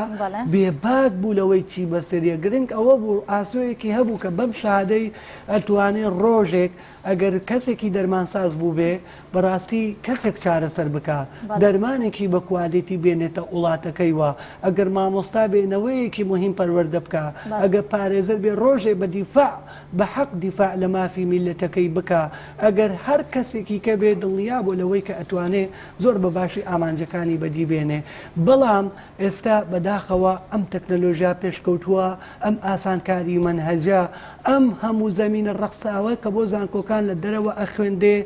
بێباک بوو لەوەی چی بەسەریە گرنگ ئەوە بوو ئاسۆیەکی هەبوو کە بەم شەهادەی ئەتوانێ ڕۆژێک ئەگەر کەسێکی دەرمانساز بووبێ بەڕاستی کەسێک چارەسەر بکا دەرمانێکی بە کوالێتی بێنێتە وڵاتەکەی وە ئەگەر مامۆستا بێ نەوەیەکی موهیم پەروەردە بکا ئەگەر پارێزەر بێ ڕۆژێ بە دیفاع بە حەق دیفاع لە مافی میللەتەکەی بکا ئەگەر هەر کەسێکی کە بێ دڵنیا بۆ لەوەی کە ئەتوانێ زۆر بە باشی ئامانجەکانی بەدی بێنێ بەڵام ئێستا بەداخەوە ئەم تەکنەلۆژیا پێشکەوتووە ئەم ئاسانکاری مەنهەجە ئەم هەموو زەمینە ڕەخساوە کە بۆ زانکۆکان لە دەرەوە ئەخوێندێ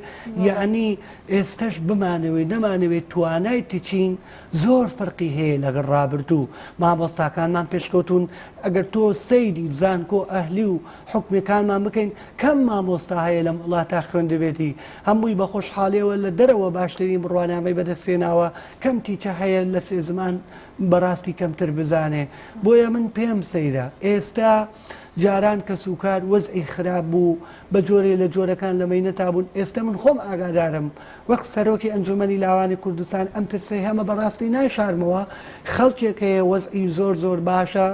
یەعنی ئێستەش بمانەوێ نەمانەوێ توانای teaching زۆر فەرقی هەیە لەگەڵ ڕابردوو مامۆستاکانمان پێشکەوتون ئەگەر تۆ سەیری زانکۆ ئەهلی و حکومیەکانمان بکەین کەم مامۆستا هەیە لەم وڵاتە خوێندبێتی هەمووی بە خۆشحاڵیەوە لە دەرەوە باشترین بڕوانامەی بەدەستهێناوە کەم teacher هەیە لە سێ زمان بەڕاستی کەمتر بزانێ بۆیە من پێم سەیرە ئێستا جاران کەسوکار وەزعی خراپ بوو بە جۆرێ لە جۆرەکان لە مەینەتا بوون ئێستا من خۆم ئاگادارم وەک سەرۆکی ئەنجومەنی لاوانی کوردستان ئەم ترسەی هەمە بەڕاستی نایشارمەوە خەڵکێک هەیە وەزعی زۆر زۆر باشە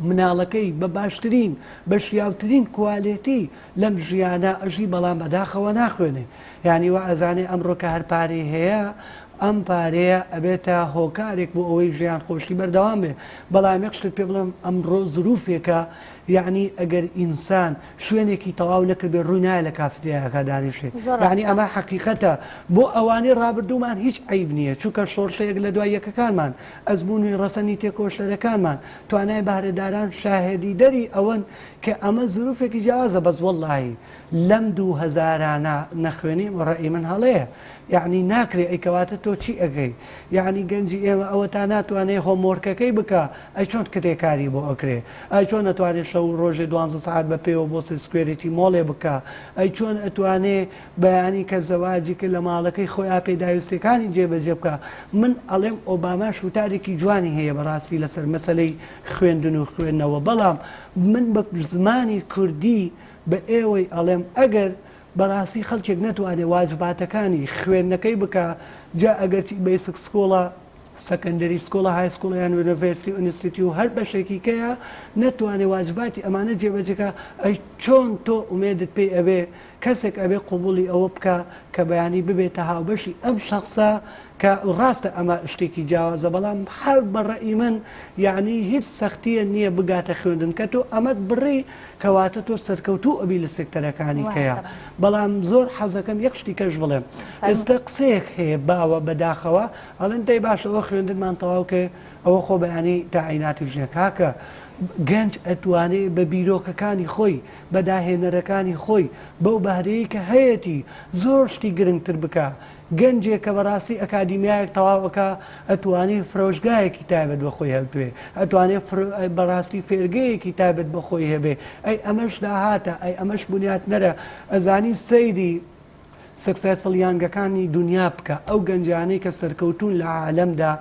مناڵەکەی بە باشترین بە شیاوترین کوالێتی لەم ژیانە ئەژی بەڵام بەداخەوە ناخوێنێ یانی وا ئەزانێ ئەمڕۆ کە هەر پارەی هەیە ئەم پارەیە ئەبێتە هۆکارێک بۆ ئەوەی ژیان خۆشی بەردەوام بێ بەڵام یەک شتت پێ بڵێم ئەمڕۆ زروفێکە یعنی ئەگەر ئینسان شوێنێکی تەواو نەکردبێ ڕووی نایە لە کافتریاکە دانیشێ یعنی ئەمە حەقیقەتە بۆ ئەوانەی ڕابردوومان هیچ عیب نییە چونکە شۆڕشەیەک لە دوای یەکەکانمان ئەزموونی ڕەسەنی تێکۆشەرەکانمان، توانای بەهرەداران شاهێدیدەری ئەوەن کە ئەمە زروفێکی جیاوازە بەس وەڵاهی لەم دوو هەزارانە نەخوێنی ڕەئی من هەڵەیە یەعنی ناکرێ ئەی کەواتە تۆ چی ئەکەی یەعنی گەنجی ئێمە ئەوەتا ناتوانێ homework ەکەی بکا ئەی چۆن کرێکاری بۆ ئەکرێ ئەی چۆن ئەتوانێ شەو و ڕۆژێ دوانزە سەعات بە پێوە بۆ security مۆڵێ بکا ئەی چۆن ئەتوانێ بەیانی کە زەواجی کرد لە ماڵەکەی خۆیا پێداویستیەکانی جێبەجێ بکا من ئەڵێم ئۆباماش وتارێکی جوانی هەیە بەڕاستی لەسەر مەسەلەی خوێندن و خوێندنەوە بەڵام من بە زمانی کوردی بە ئێوەی ئەڵێم ئەگەر بەڕاستی خەڵکێک نەتوانێ واجباتەکانی خوێندنەکەی بکا جا ئەگەرچی basic school ە secondary school ە high school ە یان university و ئینستیتیو هەر بەشێکی کەیە نەتوانێ واجباتی ئەمانە جێبەجێکا ئەی چۆن تۆ ئومێدت پێی ئەبێ کەسێک ئەبێ قبوڵی ئەوە بکا کە بەیانی ببێتە هاوبەشی ئەم شەخسە کە ڕاستە ئەمە شتێکی جیاوازە بەڵام هەر بە ڕەئی من یەعنی هیچ سەختیە نیە بگاتە خوێندن کە تۆ ئەمەت بڕی کەواتە تۆ سەرکەوتوو ئەبی لە سێکتەرەکانی کەیە بەڵام زۆر حەزەکەم یەک شتی کەش بڵێم ئێستا قسەیەک هەیە باوە بەداخەوە ئەڵێن دەی باشە ئەوە خوێندنمان تەواو کە ئەوە خۆ بەیانی تاعیناتیش نیە کاکە گەنج ئەتوانێ بە بیرۆکەکانی خۆی بە داهێنەرەکانی خۆی بەو بەهرەیە کە هەیەتی زۆر شتی گرنگتر بکە گەنجێک کە بەڕاستی ئەکادیمیایەک تەواو ئەکا ئەتوانێ فرۆشگایەکی تایبەت بە خۆی هەبێ ئەتوانێ بەڕاستی فێرگەیەکی تایبەت بە خۆی هەبێ ئەی ئەمەش داهاتە ئەی ئەمەش بنیاتنەرە ئەزانی سەیری successful young ەکانی دونیا بکە ئەو گەنجانەی کە سەرکەوتوون لە عالەمدا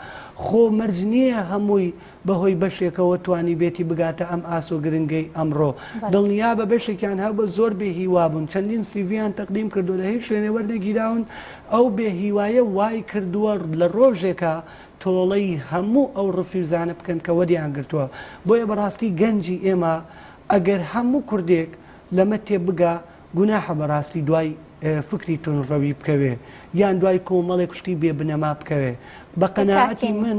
خۆ مەرج نییە هەمووی بەهۆی بەشێکەوە توانیبێتی بگاتە ئەم ئاسۆ گرنگەی ئەمڕۆ. دڵنیابە بەشێکیان هەبووە زۆر بێ هیوا بوون، چەندین سیڤیان تەقدیم کردووە لە هیچ شوێنێ وەرنەگیراون، ئەو بێ هیوایە وای کردووە لە ڕۆژێکا تۆڵەی هەموو ئەو refuse انە بکەن کە وەریان گرتووە. بۆیە بەڕاستی گەنجی ئێمە ئەگەر هەموو کوردێک لەمە تێبگا گوناحە بەڕاستی دوای فکری توندڕەوی بکەوێ یان دوای کۆمەڵێک شتی بێ بنەما بکەوێ بە قەناعەتی من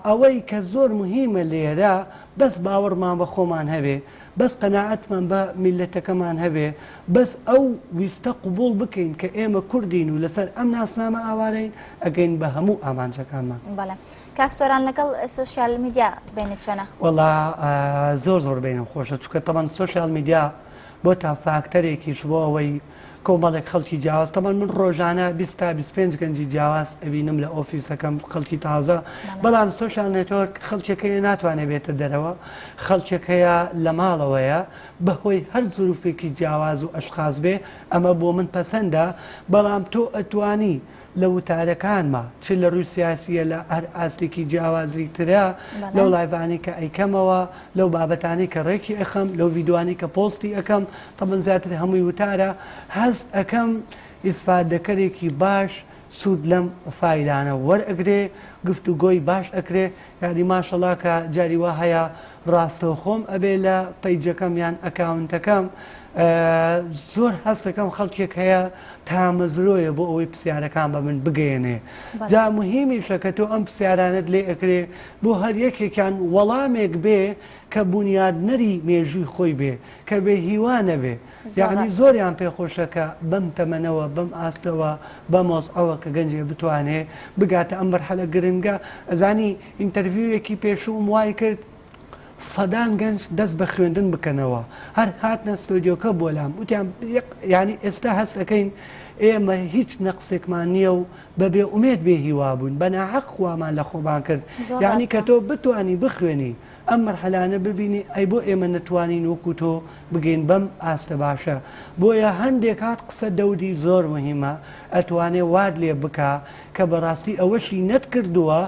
ئەوەی کە زۆر مهمە لێرە بەس باوەڕمان بە خۆمان هەبێ بەس قەناعەتمان بە میلەتەکەمان هەبێ بەس ئەو ویستە قوبوڵ بکەین کە ئێمە کوردین و لەسەر ئەم ناسنامە ئاوارەین ئەگەین بە هەموو ئامانجەکانمان.
بەڵێ کاک سۆران لەگەڵ social media بینت چۆنە؟
وەڵا زۆر زۆر بینم خۆشە چونکە تەبەن social media بۆتە فاکتەرێکیش بۆ ئەوەی کۆمەڵێک خەڵکی جیاواز تەبەن من ڕۆژانە 20 تا 25 گەنجی جیاواز ئەبینم لە ئۆفیسەکەم خەڵکی تازە بەڵام social network خەڵکێک هەیە ناتوانێت بێتە دەرەوە خەڵکێک هەیە لە ماڵەوەیە بەهۆی هەر زروفێکی جیاواز و ئەشخاص بێ ئەمە بۆ من پەسەندە بەڵام تۆ ئەتوانی لە وتارەکانما چ لە ڕووی سیاسییە لە هەر ئاستێکی جیاوازی ترە لەو live انەی کە ئەیکەمەوە لەو بابەتانەی کە ڕێکی ئەخەم لەو ڤیدیۆانەی کە پۆستی ئەکەم تەبەن زیاتر هەمووی وتارە هەست ئەکەم ئیسفادەکەرێکی باش سوود لەم فایلانە وەرئەگرێ گفتوگۆی باش ئەکرێ یانی ماشەڵا کە جاری وا هەیە ڕاستەوخۆم ئەبێ لە پەیجەکەم یان ئەکاونتەکەم زۆر هەستەکەم خەڵکێک هەیە تامەزرۆیە بۆ ئەوەی پرسیارەکان بە من بگەیەنێ جا مهمیشە کە تۆ ئەم پرسیارانت لێ ئەکرێ بۆ هەر یەکێکیان وەڵامێک بێ کە بونیادنەری مێژووی خۆی بێ کە بێ هیوا نەبێ یەعنی زۆریان پێ خۆشە کە بەم تەمەنەوە بەم ئاستەوە بەم وەزعەوە کە گەنجێ بتوانێ بگاتە ئەم مەرحەلە گرنگە ئەزانی interview ێکی پێشووم وای کرد سەدان گەنج دەست بە خوێندن بکەنەوە هەر هاتنە ستۆدیۆکە بۆ لام وتیان یانی ئێستا هەست ئەکەین ئێمە هیچ نەقسێکمان نییە و بە بێ ئومێد بێ هیوا بووین بە ناحەق خوامان لە خۆمان کرد یانی کە تۆ بتانی بخوێنی ئەم مەرحەلانە ببینی ئەی بۆ ئێمە نەتوانین وەکو تۆ بگەین بەم ئاستە باشە بۆیە هەندێک کات قسە دەوری زۆر مهمە ئەتوانێ وات لێ بکا کە بەڕاستی ئەوەشی نەتکردووە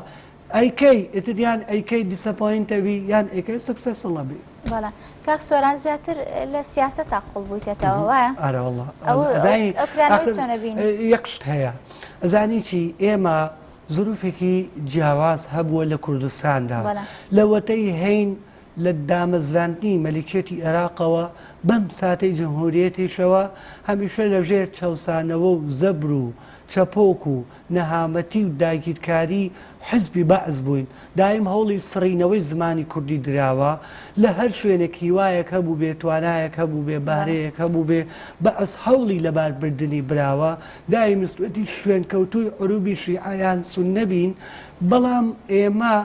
ئەیکەی ئیتر یان ئەیکەی disappoint ئەبی یان ئەیکەی successful ئەبی.
بەڵێ کاک سۆران زیاتر لە سیاسەتا قوڵ بوویتەتەوە وایە؟
ئەرێ وەڵا ئەزانی
ئەو کرانەوەی چۆن ئەبینی؟
یەک شت هەیە ئەزانی چی ئێمە زروفێکی جیاواز هەبووە لە کوردستاندا لەوەتەی هەین لە دامەزراندنی مەلیکیەتی ئێراقەوە بەم ساتەی جمهوریەتیشەوە هەمیشە لە ژێر چەوسانەوە و زەبر و چەپۆک و نەهامەتی و داگیرکاری حیزبی بەعس بووین، دایم هەوڵی سڕینەوەی زمانی کوردی دراوە، لە هەر شوێنێک هیوایەک هەبووبێ، توانایەک هەبووبێ، بەهرەیەک هەبووبێ، بەعس هەوڵی لەبار بردنی براوە، دایم ویستویەتی شوێنکەوتووی عروبی شیعە یان سوننە بین، بەڵام ئێمە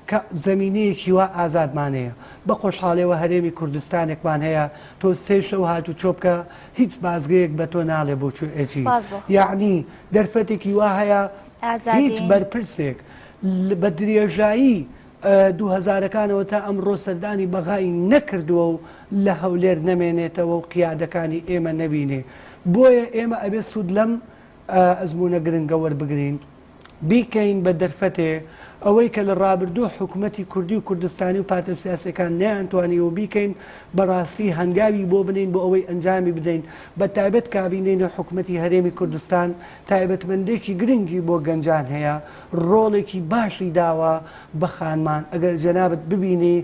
کە زەمینەیەکی وا ئازادمان هەیە، بە خۆشحاڵیەوە هەرێمی کوردستانێکمان هەیە، تۆ سێ شەو هاتوچۆ بکە، هیچ بازگەیەک بە تۆ ناڵێ بۆ کوێ ئەچی،
سوپاس بۆ خوا.
یەعنی دەرفەتێکی وا هەیە هیچ
ئازادین.
بەرپرسێک بە درێژایی دووهەزارەکانەوە تا ئەمڕۆ سەردانی بەغای نەکردووە و لە هەولێر نەمێنێتەوە و قیادەکانی ئێمە نەبینێ. بۆیە ئێمە ئەبێ سوود لەم ئەزموونە گرنگە وەربگرین. بیکەین بە دەرفەتێ. ئەوەی کە لە ڕابردوو حکومەتی کوردی و کوردستانی و پارتە سیاسیەکان نەیانتوانیوە بیکەین بەڕاستی هەنگاوی بۆ بنێین بۆ ئەوەی ئەنجامی بدەین بە تایبەت کابینەی نوێ حکومەتی هەرێمی کوردستان تایبەتمەندێکی گرنگی بۆ گەنجان هەیە ڕۆڵێکی باشی داوە بە خانمان ئەگەر جەنابت ببینی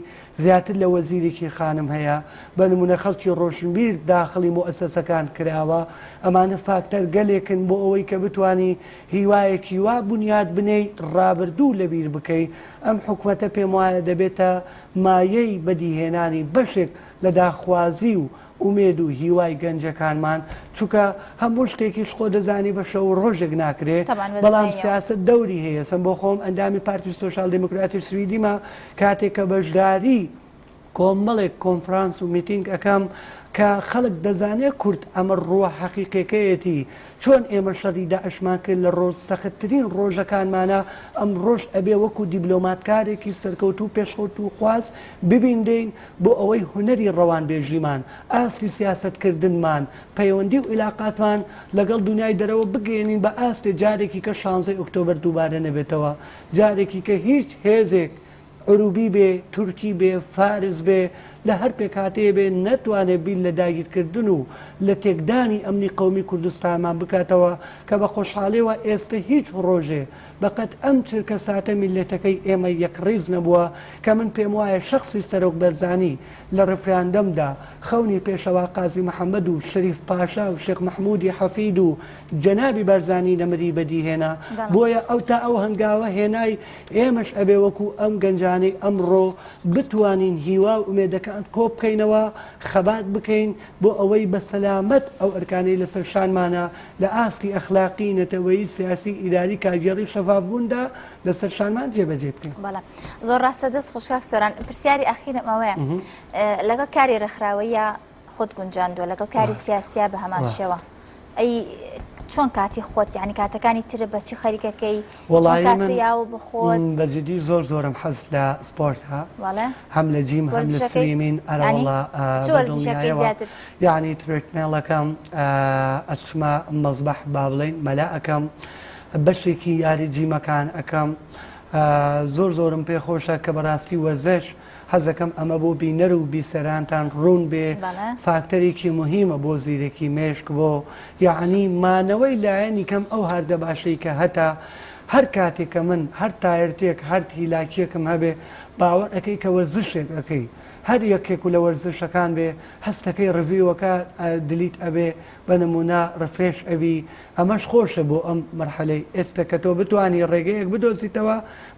زیاتر لە وەزیرێکی خانم هەیە، بە نموونە خەڵکی ڕۆشنبیر داخڵی موئەسەسەکان کراوە، ئەمانە فاکتەر گەلێکن بۆ ئەوەی کە بتوانی هیوایەکی وا بونیاد بنێی ڕابردوو لەبیر بکەی، ئەم حکومەتە پێم وایە دەبێتە مایەی بەدیهێنانی بەشێک لە داخوازی و ئومێد و هیوای گەنجەکانمان، چونکە هەموو شتێکیش خۆ دەزانی بە شەو و ڕۆژێک ناکرێ، بەڵام سیاسەت دەوری هەیە، سم بۆ خۆم ئەندامی پارتی سۆسیال دیموکراتی سویدیمە، کاتێک کە بەشداری کۆمەڵێک کۆنفرانس و میتینگ ئەکەم کە خەڵک دەزانێ کورد ئەمە ڕووە حەقیقیەکەیەتی، چۆن ئێمە شەڕی داعشمان کرد لە ڕۆژ سەختترین ڕۆژەکانمانا، ئەمڕۆش ئەبێ وەکو دیبلۆماتکارێکی سەرکەوتوو پێشکەوتووخواز ببینرێین بۆ ئەوەی هونەری ڕەوانبێژیمان، ئاستی سیاسەتکردنمان، پەیوەندی و ئیلاقاتمان لەگەڵ دونیای دەرەوە بگەیەنین بە ئاستێ جارێکی کە شانزەی ئۆکتۆبەر دووبارە نەبێتەوە، جارێکی کە هیچ هێزێک عروبی بێ، تورکی بێ، فارس بێ، لە هەر پێکهاتەیە بێ نەتوانێ بیر لە داگیرکردن و لە تێکدانی ئەمنی قەومی کوردستانمان بکاتەوە کە بە خۆشحاڵیەوە ئێستە هیچ ڕۆژێ بە قەد ئەم چرکە ساتە میللەتەکەی ئێمە یەکڕیز نەبووە کە من پێموایە شەخسی سەرۆک بەرزانی لە ڕفراندەمدا خەونی پێشەوا قازی محەمەد و شەریف پاشا و شێخ مەحمودی حەفید و جەنابی بارزانی نەمری بەدی هێنا بۆیە ئەو تا ئەو هەنگاوە هێنای ئێمەش ئەبێ وەکو ئەم گەنجانەی ئەمڕۆ بتوانین هیوا و ئومێدەکان کۆبکەینەوە خەبات بکەین بۆ ئەوەی بە سەلامەت ئەو ئەرکانەی لەسەر شانمانە لە ئاستی ئەخلاقی، نەتەوەیی، سیاسی، ئیداری، کارگێڕی و شەفافبووندا لەسەر شانمان جێبەجێ بکەین.
بەڵێ زۆر ڕاستە دەست خۆش کاک سۆران. پرسیاری ئەخیرم ئەوەیە لەگەڵ کاری ڕێکخراوەیە خۆت گونجاندووە لەگەڵ کاری سیاسیا بە هەمان شێوە ئەی چۆن کاتی خۆت یعنی کاتەکانی تر بەچی خەریکەکەی
وەڵایی
یاوە بخۆت
بە جدی زۆر زۆرم حەز لە سپۆرتە هەم لە gym هەم لە swimming ئەرەوەڵا
زیاتر
یعنی treadmill ەکەم ئەچمە مەزبەح با بڵێین مەلا ئەکەم بەشێکی یاری gym ەکان ئەکەم زۆر زۆرم پێ خۆشە کە بەڕاستی وەرزش حەزەکەم ئەمە بۆ بینەر و بیسەرانتان ڕوون بێ فاکتەرێکی موهیمە بۆ زیرەکی مێشک بۆ یەعنی مانەوەی لایەنی کەم ئەو هەردە باشەی کە هەتە هەر کاتێک کە من هەر tired ێک هەر هیلاکیەکم هەبێ باوەڕ ئەکەی کە وەرزشێک ئەکەی هەر یەکێک و لە وەرزشەکان بێ هەستەکەی review ەکە delete ئەبێ بە نمونە refresh ئەبی ئەمەش خۆشە بۆ ئەم مەرحەلەی ئێستە کە تۆ بتوانی ڕێگەیەک بدۆزیتەوە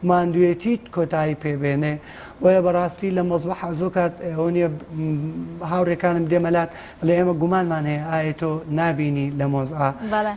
ماندوێتیت کۆتایی پێ بێنێ بۆیە بەڕاستی لە مەزبەحا زۆر کات ئەوە نییە هاوڕێکانم دێمە لات ئەڵێ ئێمە گومانمان هەیە ئایا تۆ نابینی لە مۆزعە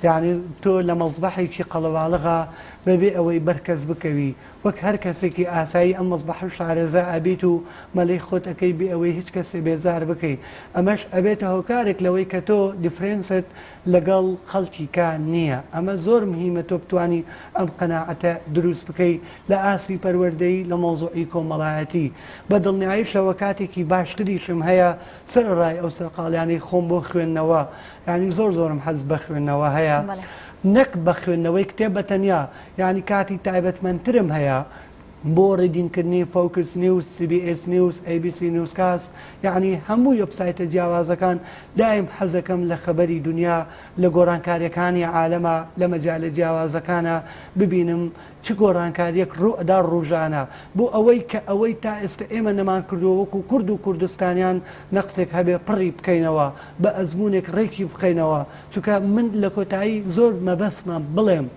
یعنی تۆ لە مەزبەحێکی قەڵەباڵغا بەبێ ئەوەی بەر کەس بکەوی وەک هەر کەسێکی ئاسایی ئەم مەزبەحە شارەزا ئەبیت و مەلەی خۆت ئەکەی بێ ئەوەی هیچ کەسێ بێزار بکەی ئەمەش ئەبێتە هۆکارێک لەوەی کە تۆ difference ت لەگەڵ خەڵکی کا نییە ئەمە زۆر مهیمە تۆ بتوانی ئەم قەناعەتە دروست بکەی لە ئاستی پەروەردەیی لە مەوزوعی کۆمەڵایەتی بە دڵنیایشەوە کاتێکی باشتریشم هەیە سەرەڕای ئەو سەرقاڵیانەی خۆم بۆ خوێندنەوە یانی زۆر زۆرم حەز بە خوێندنەوە هەیە نەک بە خوێندنەوەی کتێب بە تەنیا یانی کاتی تایبەتمەندترم هەیە بۆ reading کردنی فۆکس نیوز، سی بی ئێس نیوز، ئەی بی سی newscast، یەعنی هەموو وێبسایتە جیاوازەکان دایم حەزەکەم لە خەبەری دونیا لە گۆڕانکاریەکانی عالەما لە مەجالە جیاوازەکانا ببینم چ گۆڕانکاریەک ڕوئەدا ڕوژانە بۆ ئەوەی کە ئەوەی تا ئێستە ئێمە نەمان کردوە وەکو کورد و کوردستانیان نەقسێک هەبێ پڕی بکەینەوە بە ئەزمونێک ڕێکی بخەینەوە چونکە من لە کۆتایی زۆر مەبەستمە بڵێم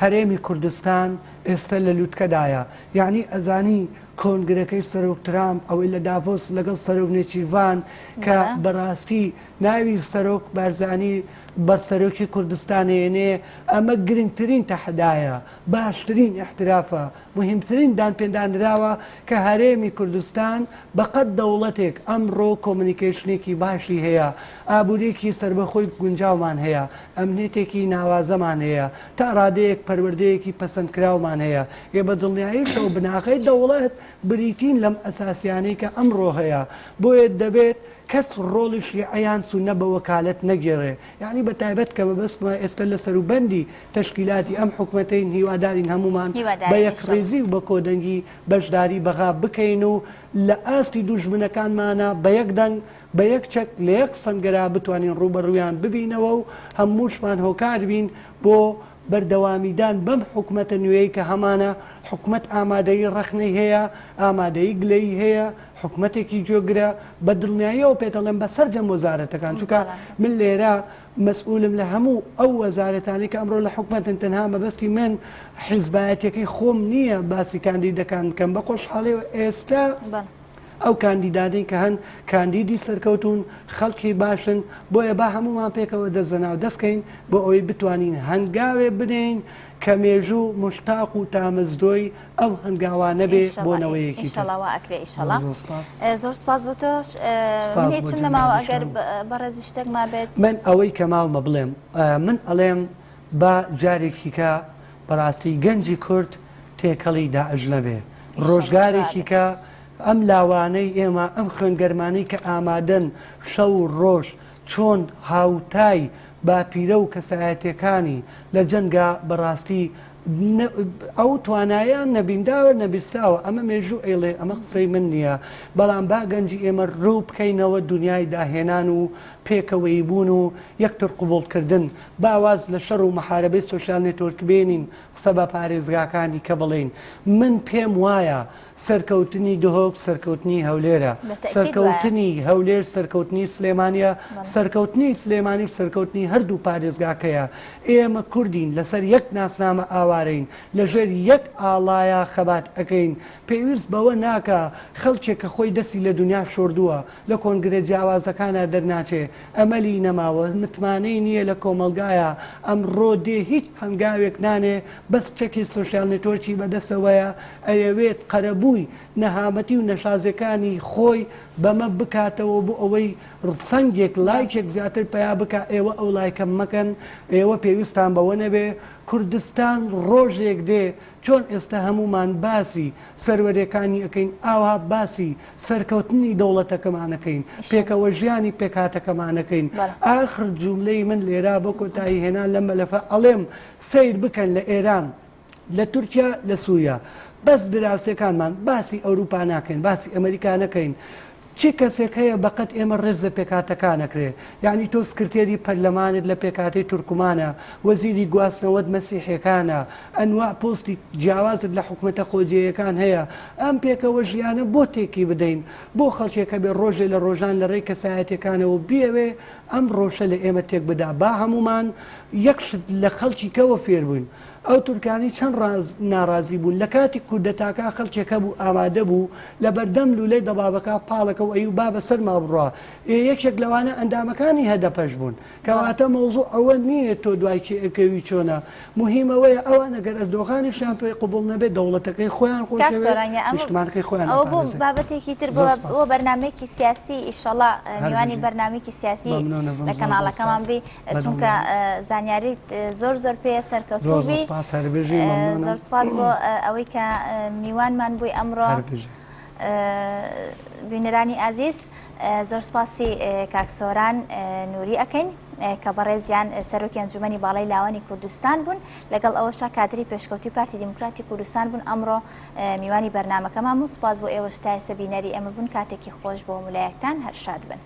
هەرێمی کوردستان ئێستە لە لوتکەدایە یەعنی ئەزانی کۆنگرەکەی سەرۆک ترامپ ئەوەی لە داڤۆس لەگەڵ سەرۆک نێچیرڤان کە بەڕاستی ناوی سەرۆک بارزانی بە سەرۆکی کوردستان هێنێ ئەمە گرنگترین تەحەدایە باشترین ئیحترافە موهیمترین دانپێدانراوە کە هەرێمی کوردستان بەقەد دەوڵەتێک ئەمڕۆ communication ێکی باشی هەیە، ئابوورییەکی سەربەخۆی گونجاومان هەیە، ئەمنیەتێکی ناوازەمان هەیە، تا ڕادەیەک پەروەردەیەکی پەسەندکراومان هەیە، ئێ بە دڵنیاییشەوە بناغەی دەوڵەت بریتین لەم ئەساسیانەی کە ئەمڕۆ هەیە، بۆیە دەبێت. کەس ڕۆڵی شیعە یان سوننە بە وەکالەت نەگێڕێ، یانی بە تایبەت کە مەبەستمە ئێستە لە سەروبەندی تەشکیلاتی ئەم حکومەتەین هیوادارین هەموومان بە یەکڕیزی و بە کۆدەنگی بەشداری بەغا بکەین و لە ئاستی دوژمنەکانمانا بە یەک دەنگ بە یەک چەک لە یەک سەنگەرا بتوانین ڕووبەڕوویان ببینەوە و هەمووشمان هۆکار بین بۆ بەردەوامیدان بەم حکومەتە نوێیەی کە هەمانە، حکومەت ئامادەیی ڕەخنەی هەیە، ئامادەیی گلەیی هەیە، حکومەتێکی گوێگرە، بە دڵنیاییەوە پێت ئەڵێم بە سەرجەم وەزارەتەکان، چونکە من لێرە مەسئولم لە هەموو ئەو وەزارەتانەی کە ئەمڕۆ لە حکومەتن، تەنها مەبەستی من حیزبایەتیەکەی خۆم نییە باسی کاندیدەکان بکەم، بە خۆشحاڵیەوە ئێستا ئەو کاندیدانەی کە هەن کاندیدی سەرکەوتوون، خەڵکی باشن، بۆیە با هەموومان پێکەوە دەست لەناو دەست کەین بۆ ئەوەی بتوانین هەنگاوێ بنێین کە مێژوو موشتاق و تامەزرۆی ئەو هەنگاوانە بێ بۆ نەوەیەکی تر.
ئیشەڵا وا ئەکرێ ئیشەڵا. زۆر سوپاس. زۆر سوپاس بۆ تۆش. من هیچم نەماوە ئەگەر بەڕێزی شتێک مابێت.
من ئەوەی کە ماومە بڵێم من ئەڵێم با جارێکی کە بەڕاستی گەنجی کورد تێکەڵی داعش نەبێ ڕۆژگارێکی کە ئەم لاوانەی ئێمە ئەم خوێنگەرمانەی کە ئامادەن شەو و ڕۆژ چۆن هاوتای باپیرە و کەسایەتیەکانی لە جەنگا بەڕاستی ئەو توانایان نەبینداوە نەبیستاوە ئەمە مێژوو ئەیڵێ ئەمە قسەی من نییە بەڵام با گەنجی ئێمە ڕوو بکەینەوە دنیای داهێنان و پێکەوەیی بوون و یەکتر قبوڵکردن با واز لە شەڕ و محاربەی social network بێنین قسە بە پارێزگاکانی کە بڵێین من پێم وایە سەرکەوتنی دهۆک سەرکەوتنی هەولێرە، سەرکەوتنی هەولێر سەرکەوتنی سلێمانیە، سەرکەوتنی سلێمانی سەرکەوتنی هەردوو پارێزگاکەیە. ئێمە کوردین، لەسەر یەک ناسنامە ئاوارەین، لەژێر یەک ئاڵایا خەبات ئەکەین. پێویست بەوە ناکا خەڵکێک کە خۆی دەستی لە دونیا شۆردووە، لە کۆنگرە جیاوازەکانا دەرناچێ، ئەمەلی نەماوە، متمانەی نییە لە کۆمەڵگایا، ئەمڕۆ دێ هیچ هەنگاوێک نانێ، بەس چەکی social network ی بەدەستەوەیە، ئەیەوێت قەرەبووی نەهامەتی و نەشازیەکانی خۆی بەمە بکاتەوە بۆ ئەوەی سەنگێک لایکێک زیاتر پەیا بکا، ئێوە ئەو لایکە مەکەن، ئێوە پێویستان بەوە نەبێ، کوردستان ڕۆژێک دێ چۆن ئێستا هەموومان باسی سەروەرێکانی ئەکەین ئاوها باسی سەرکەوتنی دەوڵەتەکەمان ئەکەین، پێکەوەژیانی پێکهاتەکەمان ئەکەین، ئاخر جوملەی من لێرە بۆ کۆتایی هێنان لەم مەلەفە ئەڵێم سەیر بکەن لە ئێران، لە تورکیا لە سوریا بەس دراوسێکانمان باسی ئەوروپا ناکەین باسی ئەمریکا نەکەین چ کەسێک هەیە بەقەد ئێمە ڕێز لە پێکهاتەکان ئەکرێ یعنی تۆ سکرتێری پەرلەمانت لە پێکهاتەی تورکمانە وەزیری گواستنەوەت مەسیحیەکانە ئەنواع پۆستی جیاوازت لە حکومەتە خۆجێیەکان هەیە ئەم پێکەوە ژیانە بۆ تێکی بدەین بۆ خەڵکێک هەبێ ڕۆژێ لە ڕۆژان لە ڕێی کەسایەتیەکانەوە بیەوێ ئەم ڕۆشە لە ئێمە تێک بدا با هەموومان یەک شت لە خەڵکی کەوە فێر بووین ئەو تورکانەی چەند ڕاز ناڕازی بوون لە کاتی کودەتاکا خەڵکێک هەبوو ئامادە بوو لە بەردەم لولەی دەبابەکا پاڵەکە و ئەیوو با بەسەرما بڕوا ئێ یەکێک لەوانە ئەندامەکانی هەدەپەش بوون کەواتە مەوزوع ئەوە نییە تۆ دوای کێ ئەکەوی چۆنە موهیم ئەوەیە ئەوان ئەگەر ئەردۆغانیشیان پێ قبوڵ نەبێت دەوڵەتەکەی خۆیان
کاک
خۆشەوێ
سۆران گیان ئەمە
نیشتمانەکەی خۆیان
ئەوە بۆ
ئەپارێزێ
بابەتێکی تر بۆ
زۆر
بۆ
سپاس
بەرنامەیەکی سیاسی ئیشەڵا
هەر
میوانی
بژی
بەرنامەیەکی سیاسی
مەمنونە بم
لە
زۆر زۆر
کەناڵەکەمان
سپاس
بی چونکە
بەدڵنیام.
زانیاریت زۆر زۆر پێیە سەرکەوتوو
زۆر زۆر
بی
سپاس هەر بژی مەمنونم.
زۆر سپاس بۆ ئەوەی کە میوانمان بووی ئەمڕۆ.
هەر بژی.
بینەرانی ئازیز زۆر سپاسی کاک سۆران نوری ئەکەین کە بەڕێزیان سەرۆکی ئەنجومەنی باڵای لاوانی کوردستان بوون لەگەڵ ئەوەشا کادری پێشکەوتوی پارتی دیموکراتی کوردستان بوون ئەمڕۆ میوانی بەرنامەکەمان بوون سپاس بۆ ئێوەش تا ئێستا بینەری ئێمە بوون کاتێکی خۆش بۆ هەموو لایەکتان هەر شاد بن.